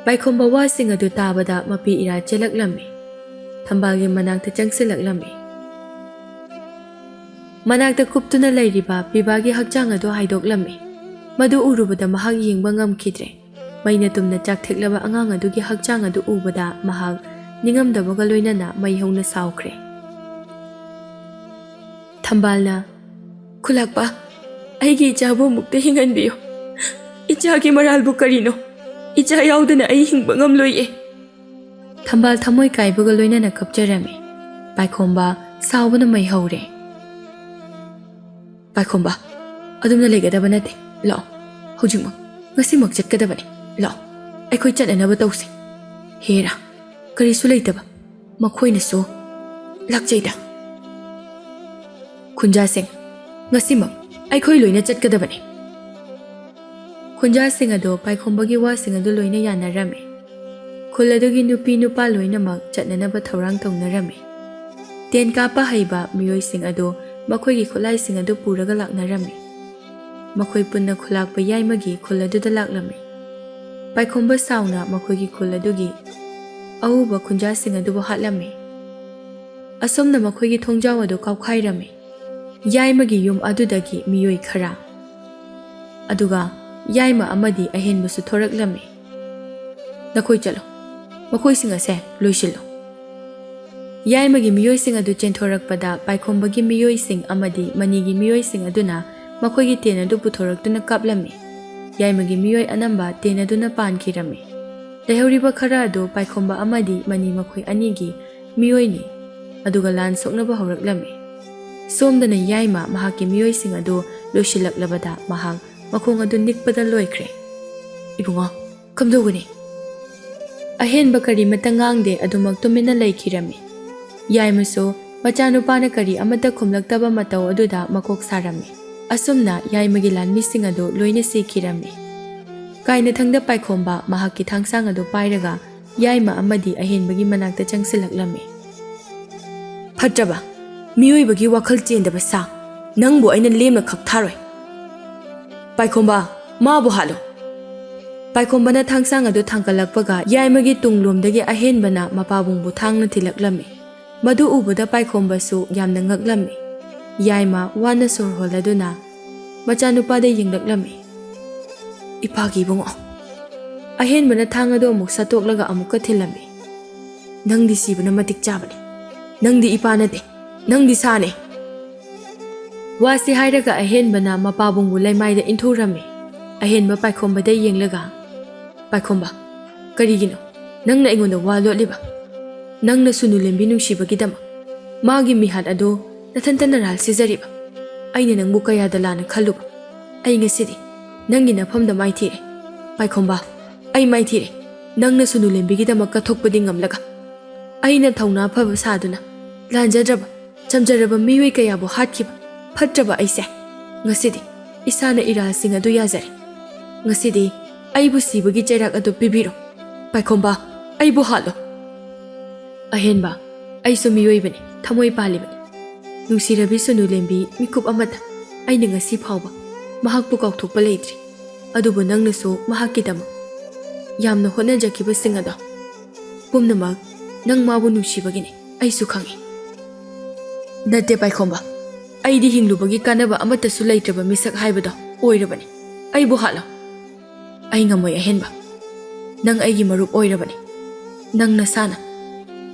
ꯄꯥꯏꯈꯣꯝꯕ ꯋꯥꯁꯤꯡ ꯑꯗꯨ ꯇꯥꯕꯗ ꯃꯄꯤ ꯏꯔꯥ ꯆꯦꯜꯂꯛꯂꯝꯃꯤ꯫ ꯊꯝꯕꯥꯜꯒꯤ ꯃꯅꯥꯛꯇ ꯆꯪꯁꯤꯜꯂꯛꯂꯝꯃꯤ꯫ ꯃꯅꯥꯛꯇ ꯀꯨꯞꯇꯨꯅ ꯂꯩꯔꯤꯕ ꯄꯤꯕꯥꯒꯤ ꯍꯛꯆꯥꯡ ꯑꯗꯨ ꯍꯥꯏꯗꯣꯛꯂꯝꯃꯤ꯫ ꯃꯗꯨ ꯎꯔꯨꯕꯗ ꯃꯍꯥꯛ ꯌꯦꯡꯕ ꯉꯝꯈꯤꯗ꯭ꯔꯦ꯫ ꯃꯩꯅ ꯇꯨꯝꯅ ꯆꯥꯛꯊꯦꯛꯂꯕ ꯑꯉꯥꯡ ꯑꯗꯨꯒꯤ ꯍꯛꯆꯥꯡ ꯑꯗꯨ ꯎꯕꯗ ꯃꯍꯥꯛ ꯅꯤꯡꯉꯝꯗꯕꯒ ꯂꯣꯏꯅꯅ ꯃꯩ ꯍꯧꯅ ꯁꯥꯎꯈ꯭ꯔꯦ꯫ ꯊꯝꯕꯥꯜꯅ, "ꯈꯨꯂꯥꯛꯄ, ꯑꯩꯒꯤ ꯏꯆꯥꯕꯨ ꯑꯃꯨꯛꯇ ꯍꯤꯡꯍꯟꯕꯤꯌꯨ꯫ ꯏꯆꯥꯒꯤ ꯃꯔꯥꯜꯕꯨ ꯀꯔꯤꯅꯣ? ꯏꯆꯥ ꯌꯥꯎꯗꯅ ꯑꯩ ꯍꯤꯡꯕ ꯉꯝꯂꯣꯏꯌꯦ꯫" ꯊꯝꯕꯥꯜ ꯊꯃꯣꯏ ꯀꯥꯏꯕꯒ ꯂꯣꯏꯅꯅ ꯀꯞꯆꯔꯝꯃꯤ꯫ ꯄꯥꯏꯈꯣꯝꯕ ꯁꯥꯎꯕꯅ ꯃꯩ ꯍꯧꯔꯦ꯫ "ꯄꯥꯏꯈꯣꯝꯕ, ꯑꯗꯨꯝꯅ ꯂꯩꯒꯗꯕ ꯅꯠꯇꯦ꯫ ꯂꯥꯛꯑꯣ, ꯍꯧꯖꯤꯛꯃꯛ, ꯉꯁꯤꯃꯛ ꯆꯠꯀꯗꯕꯅꯤ꯫ ꯂꯥꯛꯑꯣ, ꯑꯩꯈꯣꯏ ꯆꯠꯅꯅꯕ ꯇꯧꯁꯤ꯫" ꯍꯦꯔꯥ, ꯀꯔꯤꯁꯨ ꯂꯩꯇꯕ ꯃꯈꯣꯏꯅꯁꯨ ꯂꯥꯛꯆꯩꯗ꯫ "ꯈꯨꯟꯖꯥꯁꯤꯡ, ꯉꯁꯤꯃꯛ ꯑꯩꯈꯣꯏ ꯂꯣꯏꯅ ꯆꯠꯀꯗꯕꯅꯤ꯫" ꯈꯨꯟꯖꯥꯁꯤꯡ ꯑꯗꯣ ꯄꯥꯏꯈꯣꯝꯕꯒꯤ ꯋꯥꯁꯤꯡ ꯑꯗꯨ ꯂꯣꯏꯅ ꯌꯥꯅꯔꯝꯃꯤ꯫ ꯈꯨꯜ ꯑꯗꯨꯒꯤ ꯅꯨꯄꯤ ꯅꯨꯄꯥ ꯂꯣꯏꯅꯃꯛ ꯆꯠꯅꯅꯕ ꯊꯧꯔꯥꯡ ꯇꯧꯅꯔꯝꯃꯤ꯫ ꯇꯦꯟ ꯀꯥꯞꯄ ꯍꯩꯕ ꯃꯤꯑꯣꯏꯁꯤꯡ ꯑꯗꯨ ꯃꯈꯣꯏꯒꯤ ꯈꯨꯠꯂꯥꯏꯁꯤꯡ ꯑꯗꯨ ꯄꯨꯔꯒ ꯂꯥꯛꯅꯔꯝꯃꯤ꯫ ꯃꯈꯣꯏ ꯄꯨꯟꯅ ꯈꯨꯂꯥꯛꯄ ꯌꯥꯏꯃꯒꯤ ꯈꯨꯜ ꯑꯗꯨꯗ ꯂꯥꯛꯂꯝꯃꯤ꯫ ꯄꯥꯏꯈꯣꯝꯕ ꯁꯥꯎꯅ ꯃꯈꯣꯏꯒꯤ ꯈꯨꯜ ꯑꯗꯨꯒꯤ ꯑꯎꯕ ꯈꯨꯟꯖꯥꯁꯤꯡ ꯑꯗꯨꯕꯨ ꯍꯥꯠꯂꯝꯃꯤ꯫ ꯑꯁꯣꯝꯅ ꯃꯈꯣꯏꯒꯤ ꯊꯣꯡꯖꯥꯎ ꯑꯗꯨ ꯀꯥꯎꯈꯥꯏꯔꯝꯃꯤ꯫ ꯌꯥꯏꯃꯒꯤ ꯌꯨꯝ ꯑꯗꯨꯗꯒꯤ ꯃꯤꯑꯣꯏ ꯈꯔ, ꯑꯗꯨꯒ ꯌꯥꯏꯃ ꯑꯃꯗꯤ ꯑꯍꯦꯟꯕꯁꯨ ꯊꯣꯔꯛꯂꯝꯃꯤ꯫ "ꯅꯈꯣꯏ ꯆꯠꯂꯣ, ꯃꯈꯣꯏꯁꯤꯡ ꯑꯁꯦ ꯂꯣꯏꯁꯤꯜꯂꯣ꯫" ꯌꯥꯏꯃꯒꯤ ꯃꯤꯑꯣꯏꯁꯤꯡ ꯑꯗꯨ ꯆꯦꯟꯊꯣꯔꯛꯄꯗ ꯄꯥꯏꯈꯣꯝꯕꯒꯤ ꯃꯤꯑꯣꯏꯁꯤꯡ ꯑꯃꯗꯤ ꯃꯅꯤꯒꯤ ꯃꯤꯑꯣꯏꯁꯤꯡ ꯑꯗꯨꯅ ꯃꯈꯣꯏꯒꯤ ꯇꯦꯟ ꯑꯗꯨ ꯄꯨꯊꯣꯔꯛꯇꯨꯅ ꯀꯥꯞꯂꯝꯃꯤ꯫ ꯌꯥꯏꯃꯒꯤ ꯃꯤꯑꯣꯏ ꯑꯅꯝꯕ ꯇꯦꯟ ꯑꯗꯨꯅ ꯄꯥꯟꯈꯤꯔꯝꯃꯤ꯫ ꯂꯩꯍꯧꯔꯤꯕ ꯈꯔ ꯑꯗꯨ ꯄꯥꯏꯈꯣꯝꯕ ꯑꯃꯗꯤ ꯃꯅꯤ ꯃꯈꯣꯏ ꯑꯅꯤꯒꯤ ꯃꯤꯑꯣꯏꯅꯤ, ꯑꯗꯨꯒ ꯂꯥꯟ ꯁꯣꯛꯅꯕ ꯍꯧꯔꯛꯂꯝꯃꯤ꯫ ꯁꯣꯝꯗꯅ ꯌꯥꯏꯃ ꯃꯍꯥꯛꯀꯤ ꯃꯤꯑꯣꯏꯁꯤꯡ ꯑꯗꯨ ꯂꯣꯏꯁꯤꯜꯂꯛꯂꯕꯗ ꯃꯍꯥꯛ ꯃꯈꯣꯡ ꯑꯗꯨ ꯅꯤꯛꯄꯗ ꯂꯣꯏꯈ꯭ꯔꯦ꯫ "ꯏꯕꯨꯡꯉꯣ, ꯀꯝꯗꯧꯒꯅꯤ?" ꯑꯍꯦꯟꯕ ꯀꯔꯤꯃꯠꯇ ꯉꯥꯡꯗꯦ, ꯑꯗꯨꯃꯛ ꯇꯨꯃꯤꯟꯅ ꯂꯩꯈꯤꯔꯝꯃꯤ꯫ ꯌꯥꯏꯃꯁꯨ ꯃꯆꯥꯅꯨꯄꯥꯅ ꯀꯔꯤ ꯑꯃꯠꯇ ꯈꯨꯝꯂꯛꯇꯕ ꯃꯇꯧ ꯑꯗꯨꯗ ꯃꯀꯣꯛ ꯁꯥꯔꯝꯃꯤ꯫ ꯑꯁꯨꯝꯅ ꯌꯥꯏꯃꯒꯤ ꯂꯥꯟꯃꯤꯁꯤꯡ ꯑꯗꯨ ꯂꯣꯏꯅ ꯁꯤꯈꯤꯔꯝꯃꯤ꯫ ꯀꯥꯏꯅꯊꯪꯗ ꯄꯥꯏꯈꯣꯝꯕ ꯃꯍꯥꯛꯀꯤ ꯊꯥꯡꯁꯥꯡ ꯑꯗꯨ ꯄꯥꯏꯔꯒ ꯌꯥꯏꯃ ꯑꯃꯗꯤ ꯑꯍꯦꯟꯕꯒꯤ ꯃꯅꯥꯛꯇ ꯆꯪꯁꯤꯜꯂꯛꯂꯝꯃꯤ꯫ "ꯐꯠꯇ꯭ꯔꯕ, ꯃꯤꯑꯣꯏꯕꯒꯤ ꯋꯥꯈꯜ ꯆꯦꯟꯗꯕ ꯁꯥ, ꯅꯪꯕꯨ ꯑꯩꯅ ꯂꯦꯝꯅ ꯈꯛ ꯊꯥꯔꯣꯏ꯫" "ꯄꯥꯏꯈꯣꯝꯕ, ꯃꯥꯕꯨ ꯍꯥꯠꯂꯨ!" ꯄꯥꯏꯈꯣꯝꯕꯅ ꯊꯥꯡꯁꯥꯡ ꯑꯗꯨ ꯊꯥꯡꯒꯠꯂꯛꯄꯒ ꯌꯥꯏꯃꯒꯤ ꯇꯨꯡꯂꯣꯝꯗꯒꯤ ꯑꯍꯦꯟꯕꯅ ꯃꯄꯥꯕꯨꯡꯕꯨ ꯊꯥꯡꯅ ꯊꯤꯜꯂꯛꯂꯝꯃꯤ꯫ ꯃꯗꯨ ꯎꯕꯗ ꯄꯥꯏꯈꯣꯝꯕꯁꯨ ꯌꯥꯝꯅ ꯉꯛꯂꯝꯃꯤ꯫ ꯌꯥꯏꯃ ꯋꯥꯅ ꯁꯣꯔ ꯍꯣꯜꯂꯗꯨꯅ ꯃꯆꯥꯅꯨꯄꯥꯗ ꯌꯦꯡꯂꯛꯂꯝꯃꯤ꯫ "ꯏꯄꯥꯒꯤ ꯏꯕꯨꯡꯉꯣ!" ꯑꯍꯦꯟꯕꯅ ꯊꯥꯡ ꯑꯗꯨ ꯑꯃꯨꯛ ꯁꯠꯇꯣꯛꯂꯒ ꯑꯃꯨꯛꯀ ꯊꯤꯜꯂꯝꯃꯤ꯫ "ꯅꯪꯗꯤ ꯁꯤꯕꯅ ꯃꯇꯤꯛ ꯆꯥꯕꯅꯤ꯫ ꯅꯪꯗꯤ ꯏꯄꯥ ꯅꯠꯇꯦ꯫ ꯅꯪꯗꯤ ꯁꯥꯅꯤ!" ꯋꯥꯁꯤ ꯍꯥꯏꯔꯒ ꯑꯍꯦꯟꯕꯅ ꯃꯄꯥꯕꯨꯡꯕꯨ ꯂꯩꯃꯥꯏꯗ ꯏꯟꯊꯨꯔꯝꯃꯤ꯫ ꯑꯍꯦꯟꯕ ꯄꯥꯏꯈꯣꯝꯕꯗ ꯌꯦꯡꯂꯒ, "ꯄꯥꯏꯈꯣꯝꯕ, ꯀꯔꯤꯒꯤꯅꯣ ꯅꯪꯅ ꯑꯩꯉꯣꯟꯗ ꯋꯥ ꯂꯣꯠꯂꯤꯕ? ꯅꯪꯅ ꯁꯨꯅꯨ ꯂꯦꯝꯕꯤ ꯅꯨꯡꯁꯤꯕꯒꯤꯗꯃꯛ, ꯃꯥꯒꯤ ꯃꯤꯍꯥꯠ ꯑꯗꯨ ꯅꯊꯟꯇ ꯅꯔꯥꯜ ꯁꯤꯖꯔꯤꯕ? ꯑꯩꯅ ꯅꯪꯕꯨ ꯀꯌꯥꯗ ꯂꯥꯟꯅ ꯈꯜꯂꯨꯕ? ꯑꯩ ꯉꯁꯤꯗꯤ ꯅꯪꯒꯤ ꯅꯐꯝꯗ ꯃꯥꯏꯊꯤꯔꯦ꯫ ꯄꯥꯏꯈꯣꯝꯕ, ꯑꯩ ꯃꯥꯏꯊꯤꯔꯦ꯫ ꯅꯪꯅ ꯁꯨꯅꯨ ꯂꯦꯝꯕꯤꯒꯤꯗꯃꯛ ꯀꯠꯊꯣꯛꯄꯗꯤ ꯉꯝꯂꯒ, ꯑꯩꯅ ꯊꯧꯅꯥ ꯐꯕ ꯁꯥꯗꯨꯅ ꯂꯥꯟꯖꯗ꯭ꯔꯕ, ꯆꯝꯖꯔꯕ ꯃꯤꯑꯣꯏ ꯀꯌꯥꯕꯨ ꯍꯥꯠꯈꯤꯕ ꯐꯠꯇ꯭ꯔꯕ ꯑꯩꯁꯦ, ꯉꯁꯤꯗꯤ ꯏꯁꯥꯅ ꯏꯔꯥꯜꯁꯤꯡ ꯑꯗꯨ ꯌꯥꯖꯔꯦ꯫ ꯉꯁꯤꯗꯤ ꯑꯩꯕꯨ ꯁꯤꯕꯒꯤ ꯆꯩꯔꯥꯛ ꯑꯗꯨ ꯄꯤꯕꯤꯔꯣ꯫ ꯄꯥꯏꯈꯣꯝꯕ, ꯑꯩꯕꯨ ꯍꯥꯠꯂꯣ!" "ꯑꯍꯦꯟꯕ, ꯑꯩꯁꯨ ꯃꯤꯑꯣꯏꯕꯅꯤ, ꯊꯃꯣꯏ ꯄꯥꯜꯂꯤꯕꯅꯤ꯫ ꯅꯨꯡꯁꯤꯔꯕꯤ ꯁꯨꯅꯨ ꯂꯦꯝꯕꯤ ꯃꯤꯀꯨꯞ ꯑꯃꯇ ꯑꯩꯅ ꯉꯁꯤ ꯐꯥꯎꯕ ꯃꯍꯥꯛꯄꯨ ꯀꯥꯎꯊꯣꯛꯄ ꯂꯩꯇ꯭ꯔꯤ꯫ ꯑꯗꯨꯕꯨ ꯅꯪꯅꯁꯨ ꯃꯍꯥꯛꯀꯤꯗꯃꯛ ꯌꯥꯝꯅ ꯍꯣꯠꯅꯖꯈꯤꯕꯁꯤꯡ ꯑꯗꯣ, ꯄꯨꯝꯅꯃꯛ ꯅꯪ ꯃꯥꯕꯨ ꯅꯨꯡꯁꯤꯕꯒꯤꯅꯤ, ꯑꯩꯁꯨ ꯈꯪꯏ꯫" "ꯅꯠꯇꯦ ꯄꯥꯏꯈꯣꯝꯕ, ꯑꯩꯗꯤ ꯍꯤꯡꯂꯨꯕꯒꯤ ꯀꯥꯟꯅꯕ ꯑꯃꯠꯇꯁꯨ ꯂꯩꯇ꯭ꯔꯕ ꯃꯤꯁꯛ ꯍꯥꯏꯕꯗꯣ ꯑꯣꯏꯔꯕꯅꯤ꯫ ꯑꯩꯕꯨ ꯍꯥꯠꯂꯣ!" "ꯑꯩ ꯉꯝꯃꯣꯏ ꯑꯍꯦꯟꯕ꯫ ꯅꯪ ꯑꯩꯒꯤ ꯃꯔꯨꯞ ꯑꯣꯏꯔꯕꯅꯤ꯫ ꯅꯪ ꯅꯁꯥꯅ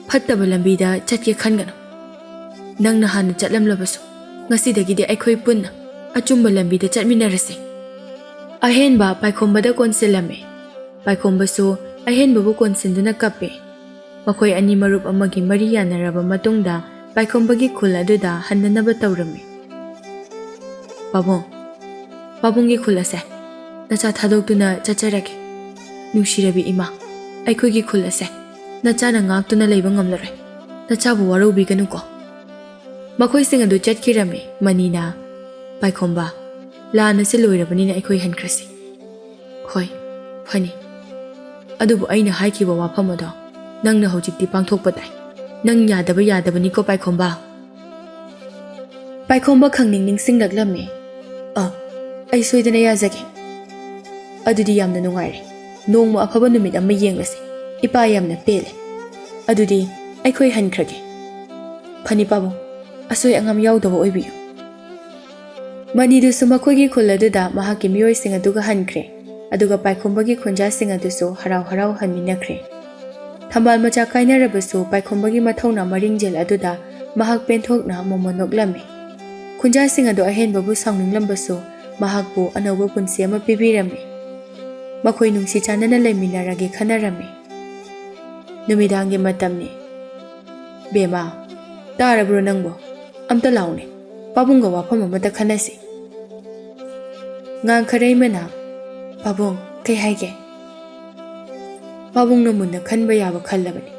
ꯐꯠꯇꯕ ꯂꯝꯕꯤꯗ ꯆꯠꯀꯦ ꯈꯟꯒꯅꯨ꯫ ꯅꯪꯅ ꯍꯥꯟꯅ ꯆꯠꯂꯝꯂꯕꯁꯨ, ꯉꯁꯤꯗꯒꯤꯗꯤ ꯑꯩꯈꯣꯏ ꯄꯨꯟꯅ ꯑꯆꯨꯝꯕ ꯂꯝꯕꯤꯗ ꯆꯠꯃꯤꯟꯅꯔꯁꯤ꯫" ꯑꯍꯦꯟꯕ ꯄꯥꯏꯈꯣꯝꯕꯗ ꯀꯣꯟꯁꯤꯜꯂꯝꯃꯤ꯫ ꯄꯥꯏꯈꯣꯝꯕꯁꯨ ꯑꯍꯦꯟꯕꯕꯨ ꯀꯣꯟꯁꯤꯟꯗꯨꯅ ꯀꯞꯄꯤ꯫ ꯃꯈꯣꯏ ꯑꯅꯤ ꯃꯔꯨꯞ ꯑꯃꯒꯤ ꯃꯔꯤ ꯌꯥꯅꯔꯕ ꯃꯇꯨꯡꯗ ꯄꯥꯏꯈꯣꯝꯕꯒꯤ ꯈꯨꯜ ꯑꯗꯨꯗ ꯍꯟꯅꯅꯕ ꯇꯧꯔꯝꯃꯤ꯫ "ꯄꯥꯕꯨꯡ, ꯄꯥꯕꯨꯡꯒꯤ ꯈꯨꯜ ꯑꯁꯦ ꯅꯆꯥ ꯊꯥꯗꯣꯛꯇꯨꯅ ꯆꯠꯆꯔꯒꯦ꯫ ꯅꯨꯡꯁꯤꯔꯕꯤ ꯏꯃꯥ, ꯑꯩꯈꯣꯏꯒꯤ ꯈꯨꯜ ꯑꯁꯦ ꯅꯆꯥꯅ ꯉꯥꯛꯇꯨꯅ ꯂꯩꯕ ꯉꯝꯂꯔꯣꯏ꯫ ꯅꯆꯥꯕꯨ ꯋꯥꯔꯧꯕꯤꯒꯅꯨꯀꯣ꯫" ꯃꯈꯣꯏꯁꯤꯡ ꯑꯗꯨ ꯆꯠꯈꯤꯔꯝꯃꯤ꯫ ꯃꯅꯤꯅ, "ꯄꯥꯏꯈꯣꯝꯕ, ꯂꯥꯟ ꯑꯁꯤ ꯂꯣꯏꯔꯕꯅꯤꯅ ꯑꯩꯈꯣꯏ ꯍꯟꯈ꯭ꯔꯁꯤ꯫" "ꯍꯣꯏ, ꯐꯅꯤ꯫ ꯑꯗꯨꯕꯨ ꯑꯩꯅ ꯍꯥꯏꯈꯤꯕ ꯋꯥꯐꯝ ꯑꯗꯣ ꯅꯪꯅ ꯍꯧꯖꯤꯛꯇꯤ ꯄꯥꯡꯊꯣꯛꯄ ꯇꯥꯏ꯫ ꯅꯪ ꯌꯥꯗꯕ ꯌꯥꯗꯕꯅꯤꯀꯣ ꯄꯥꯏꯈꯣꯝꯕ꯫" ꯄꯥꯏꯈꯣꯝꯕ ꯈꯪꯅꯤꯡ ꯅꯤꯡꯁꯤꯡꯂꯛꯂꯝꯃꯤ꯫ "ꯑ, ꯑꯩ ꯁꯣꯏꯗꯅ ꯌꯥꯖꯒꯦ꯫ ꯑꯗꯨꯗꯤ ꯌꯥꯝꯅ ꯅꯨꯡꯉꯥꯏꯔꯦ꯫ ꯅꯣꯡꯃ ꯑꯐꯕ ꯅꯨꯃꯤꯠ ꯑꯃ ꯌꯦꯡꯂꯁꯤ꯫ ꯏꯄꯥ ꯌꯥꯝꯅ ꯄꯦꯜꯂꯦ꯫ ꯑꯗꯨꯗꯤ ꯑꯩꯈꯣꯏ ꯍꯟꯈ꯭ꯔꯒꯦ꯫ ꯐꯅꯤ ꯄꯥꯕꯨꯡ, ꯑꯁꯣꯏ ꯑꯉꯥꯝ ꯌꯥꯎꯗꯕ ꯑꯣꯏꯕꯤꯌꯨ꯫ ꯃꯅꯤꯗꯨꯁꯨ ꯃꯈꯣꯏꯒꯤ ꯈꯨꯜ ꯑꯗꯨꯗ ꯃꯍꯥꯛꯀꯤ ꯃꯤꯑꯣꯏꯁꯤꯡ ꯑꯗꯨꯒ ꯍꯟꯈ꯭ꯔꯦ, ꯑꯗꯨꯒ ꯄꯥꯏꯈꯣꯝꯕꯒꯤ ꯈꯨꯟꯖꯥꯁꯤꯡ ꯑꯗꯨꯁꯨ ꯍꯔꯥꯎ ꯍꯔꯥꯎ ꯍꯟꯃꯤꯟꯅꯈ꯭ꯔꯦ꯫ ꯊꯝꯕꯥꯜ ꯃꯆꯥ ꯀꯥꯏꯅꯔꯕꯁꯨ ꯄꯥꯏꯈꯣꯝꯕꯒꯤ ꯃꯊꯧꯅꯥ ꯃꯔꯤꯡꯖꯦꯜ ꯑꯗꯨꯗ ꯃꯍꯥꯛ ꯄꯦꯟꯊꯣꯛꯅ ꯃꯣꯃꯣꯟ ꯅꯣꯛꯂꯝꯃꯤ꯫ ꯈꯨꯟꯖꯥꯁꯤꯡ ꯑꯗꯨ ꯑꯍꯦꯟꯕꯕꯨ ꯁꯥꯎꯅꯤꯡꯂꯝꯕꯁꯨ ꯃꯍꯥꯛꯄꯨ ꯑꯅꯧꯕ ꯄꯨꯟꯁꯤ ꯑꯃ ꯄꯤꯕꯤꯔꯝꯃꯤ꯫ ꯃꯈꯣꯏ ꯅꯨꯡꯁꯤ ꯆꯥꯟꯅꯅ ꯂꯩꯃꯤꯟꯅꯔꯒꯦ ꯈꯟꯅꯔꯝꯃꯤ꯫ ꯅꯨꯃꯤꯗꯥꯡꯒꯤ ꯃꯇꯝꯅꯤ꯫ "ꯕꯦꯃꯥ, ꯇꯥꯔꯕ꯭ꯔꯣ ꯅꯪꯕꯣ? ꯑꯝꯇ ꯂꯥꯎꯅꯦ, ꯄꯥꯕꯨꯡꯒ ꯋꯥꯐꯝ ꯑꯃꯇ ꯈꯟꯅꯁꯤ꯫" ꯉꯥꯡꯈꯔꯩꯃꯅ, "ꯄꯥꯕꯨꯡ, ꯀꯩ ꯍꯥꯏꯒꯦ?" "ꯄꯥꯕꯨꯡꯅ ꯃꯨꯟꯅ ꯈꯟꯕ ꯌꯥꯕ ꯈꯜꯂꯕꯅꯤ꯫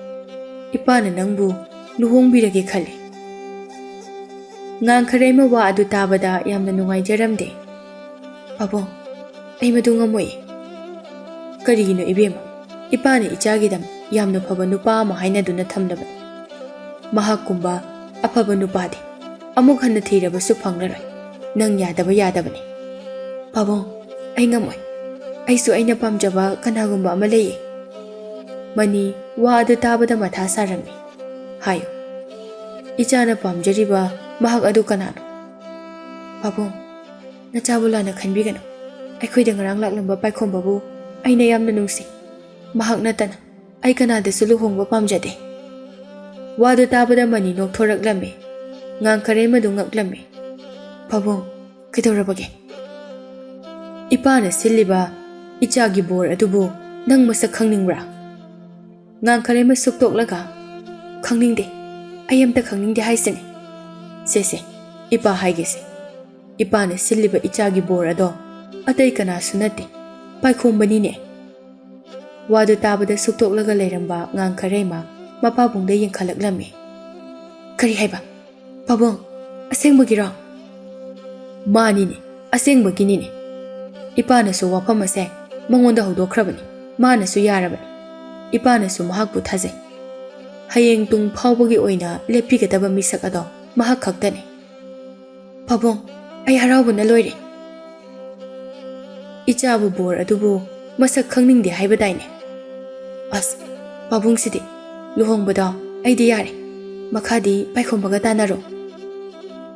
ꯏꯄꯥꯅ ꯅꯪꯕꯨ ꯂꯨꯍꯣꯡꯕꯤꯔꯒꯦ ꯈꯜꯂꯤ꯫" ꯉꯥꯡꯈꯔꯩꯃ ꯋꯥ ꯑꯗꯨ ꯇꯥꯕꯗ ꯌꯥꯝꯅ ꯅꯨꯡꯉꯥꯏꯖꯔꯝꯗꯦ꯫ "ꯄꯥꯕꯨꯡ, ꯑꯩ ꯃꯗꯨ ꯉꯝꯃꯣꯏ꯫" "ꯀꯔꯤꯒꯤꯅꯣ ꯏꯕꯦꯝꯃ? ꯏꯄꯥꯅ ꯏꯆꯥꯒꯤꯗꯃꯛ ꯌꯥꯝꯅ ꯐꯕ ꯅꯨꯄꯥ ꯑꯃ ꯍꯥꯏꯅꯗꯨꯅ ꯊꯝꯂꯕꯅꯤ꯫ ꯃꯍꯥꯛꯀꯨꯝꯕ ꯑꯐꯕ ꯅꯨꯄꯥꯗꯤ ꯑꯃꯨꯛ ꯍꯟꯅ ꯊꯤꯔꯕꯁꯨ ꯐꯪꯂꯔꯣꯏ꯫ ꯅꯪ ꯌꯥꯗꯕ ꯌꯥꯗꯕꯅꯤ꯫" "ꯄꯥꯕꯨꯡ, ꯑꯩ ꯉꯝꯃꯣꯏ꯫ ꯑꯩꯁꯨ ꯑꯩꯅ ꯄꯥꯝꯖꯕ ꯀꯅꯥꯒꯨꯝꯕ ꯑꯃ ꯂꯩꯌꯦ꯫" ꯃꯅꯤ ꯋꯥ ꯑꯗꯨ ꯇꯥꯕꯗ ꯃꯊꯥ ꯁꯥꯔꯝꯃꯤ꯫ "ꯍꯥꯏꯌꯨ, ꯏꯆꯥꯅ ꯄꯥꯝꯖꯔꯤꯕ ꯃꯍꯥꯛ ꯑꯗꯨ ꯀꯅꯥꯅꯣ?" "ꯄꯥꯕꯨꯡ, ꯅꯆꯥꯕꯨ ꯂꯥꯟꯅ ꯈꯟꯕꯤꯒꯅꯨ꯫ ꯑꯩꯈꯣꯏꯗ ꯉꯔꯥꯡ ꯂꯥꯛꯂꯝꯕ ꯄꯥꯏꯈꯣꯝꯕꯕꯨ ꯑꯩꯅ ꯌꯥꯝꯅ ꯅꯨꯡꯁꯤ꯫ ꯃꯍꯥꯛ ꯅꯠꯇꯅ ꯑꯩ ꯀꯅꯥꯗꯁꯨ ꯂꯨꯍꯣꯡꯕ ꯄꯥꯝꯖꯗꯦ꯫" ꯋꯥꯗꯨ ꯇꯥꯕꯗ ꯃꯅꯤ ꯅꯣꯛꯊꯣꯔꯛꯂꯝꯃꯤ꯫ ꯉꯥꯡꯈꯔꯩꯃꯗꯨ ꯉꯛꯂꯝꯃꯤ꯫ "ꯄꯥꯕꯨꯡ, ꯀꯩꯗꯧꯔꯕꯒꯦ? ꯏꯄꯥꯅ ꯁꯤꯜꯂꯤꯕ ꯏꯆꯥꯒꯤ ꯕꯣꯔ ꯑꯗꯨꯕꯨ ꯅꯪ ꯃꯁꯛ ꯈꯪꯅꯤꯡꯕ꯭ꯔꯥ?" ꯉꯥꯡꯈꯔꯩꯃ ꯁꯨꯛꯇꯣꯛꯂꯒ, "ꯈꯪꯅꯤꯡꯗꯦ, ꯑꯩ ꯑꯝꯇ ꯈꯪꯅꯤꯡꯗꯦ ꯍꯥꯏꯁꯤꯅꯤ꯫ ꯁꯦ ꯁꯦ, ꯏꯄꯥ ꯍꯥꯏꯒꯦꯁꯦ꯫ ꯏꯄꯥꯅ ꯁꯤꯜꯂꯤꯕ ꯏꯆꯥꯒꯤ ꯕꯣꯔ ꯑꯗꯣ ꯑꯇꯩ ꯀꯅꯥꯁꯨ ꯅꯠꯇꯦ, ꯄꯥꯏꯈꯣꯝꯕꯅꯤꯅꯦ꯫" ꯋꯥꯗꯨ ꯇꯥꯕꯗ ꯁꯨꯛꯇꯣꯛꯂꯒ ꯂꯩꯔꯝꯕ ꯉꯥꯡꯈꯔꯩꯃ ꯃꯄꯥꯕꯨꯡꯗ ꯌꯦꯡꯈꯠꯂꯛꯂꯝꯃꯤ꯫ "ꯀꯔꯤ ꯍꯥꯏꯕ? ꯄꯥꯕꯨꯡ, ꯑꯁꯦꯡꯕꯒꯤꯔꯣ?" "ꯃꯥꯅꯤꯅꯦ, ꯑꯁꯦꯡꯕꯒꯤꯅꯤꯅꯦ꯫ ꯏꯄꯥꯅꯁꯨ ꯋꯥꯐꯝ ꯑꯁꯦ ꯃꯉꯣꯟꯗ ꯍꯧꯗꯣꯛꯈ꯭ꯔꯕꯅꯤ, ꯃꯥꯅꯁꯨ ꯌꯥꯔꯕꯅꯤ꯫ ꯏꯄꯥꯅꯁꯨ ꯃꯍꯥꯛꯄꯨ ꯊꯥꯖꯩ꯫ ꯍꯌꯦꯡ ꯇꯨꯡ ꯐꯥꯎꯕꯒꯤ ꯑꯣꯏꯅ ꯂꯦꯞꯄꯤꯒꯗꯕ ꯃꯤꯁꯛ ꯑꯗꯣ ꯃꯍꯥꯛ ꯈꯛꯇꯅꯤ꯫" "ꯄꯥꯕꯨꯡ, ꯑꯩ ꯍꯔꯥꯎꯕꯅ ꯂꯣꯏꯔꯦ꯫" ꯏꯆꯥꯕꯨ ꯕꯣꯔ ꯑꯗꯨꯕꯨ ꯃꯁꯛ ꯈꯪꯅꯤꯡꯗꯦ ꯍꯥꯏꯕꯗꯥꯏꯅꯦ? ꯑꯁ, ꯄꯥꯕꯨꯡꯁꯤꯗꯤ, ꯂꯨꯍꯣꯡꯕꯗꯣ ꯑꯩꯗꯤ ꯌꯥꯔꯦ, ꯃꯈꯥꯗꯤ ꯄꯥꯏꯈꯣꯝꯕꯒ ꯇꯥꯟꯅꯔꯣ꯫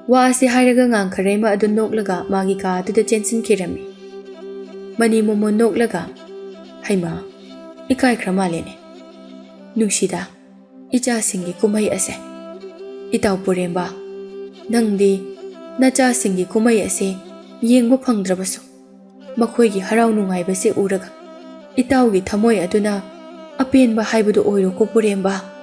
ꯋꯥ ꯑꯁꯤ ꯍꯥꯏꯔꯒ ꯉꯥꯡꯈꯔꯩꯃ ꯑꯗꯨ ꯅꯣꯛꯂꯒ ꯃꯥꯒꯤ ꯀꯥ ꯑꯗꯨꯗ ꯆꯦꯟꯁꯤꯟꯈꯤꯔꯝꯃꯤ꯫ ꯃꯅꯤ ꯃꯣꯃꯣꯟ ꯅꯣꯛꯂꯒ, "ꯍꯩꯃꯥ, ꯏꯀꯥꯏꯈ꯭ꯔ ꯃꯥꯜꯂꯦꯅꯦ꯫ ꯅꯨꯡꯁꯤꯗ, ꯏꯆꯥꯁꯤꯡꯒꯤ ꯀꯨꯝꯍꯩ ꯑꯁꯦ꯫ ꯏꯇꯥꯎ ꯄꯨꯔꯦꯝꯕ, ꯅꯪꯗꯤ ꯅꯆꯥꯁꯤꯡꯒꯤ ꯀꯨꯝꯍꯩ ꯑꯁꯦ ꯌꯦꯡꯕ ꯐꯪꯗ꯭ꯔꯕꯁꯨ, ꯃꯈꯣꯏꯒꯤ ꯍꯔꯥꯎ ꯅꯨꯡꯉꯥꯏꯕꯁꯦ ꯎꯔꯒ ꯏꯇꯥꯎꯒꯤ ꯊꯃꯣꯏ ꯑꯗꯨꯅ ꯑꯄꯦꯟꯕ ꯍꯥꯏꯕꯗꯨ ꯑꯣꯏꯔꯣꯀꯣ ꯄꯨꯔꯦꯝꯕ"꯫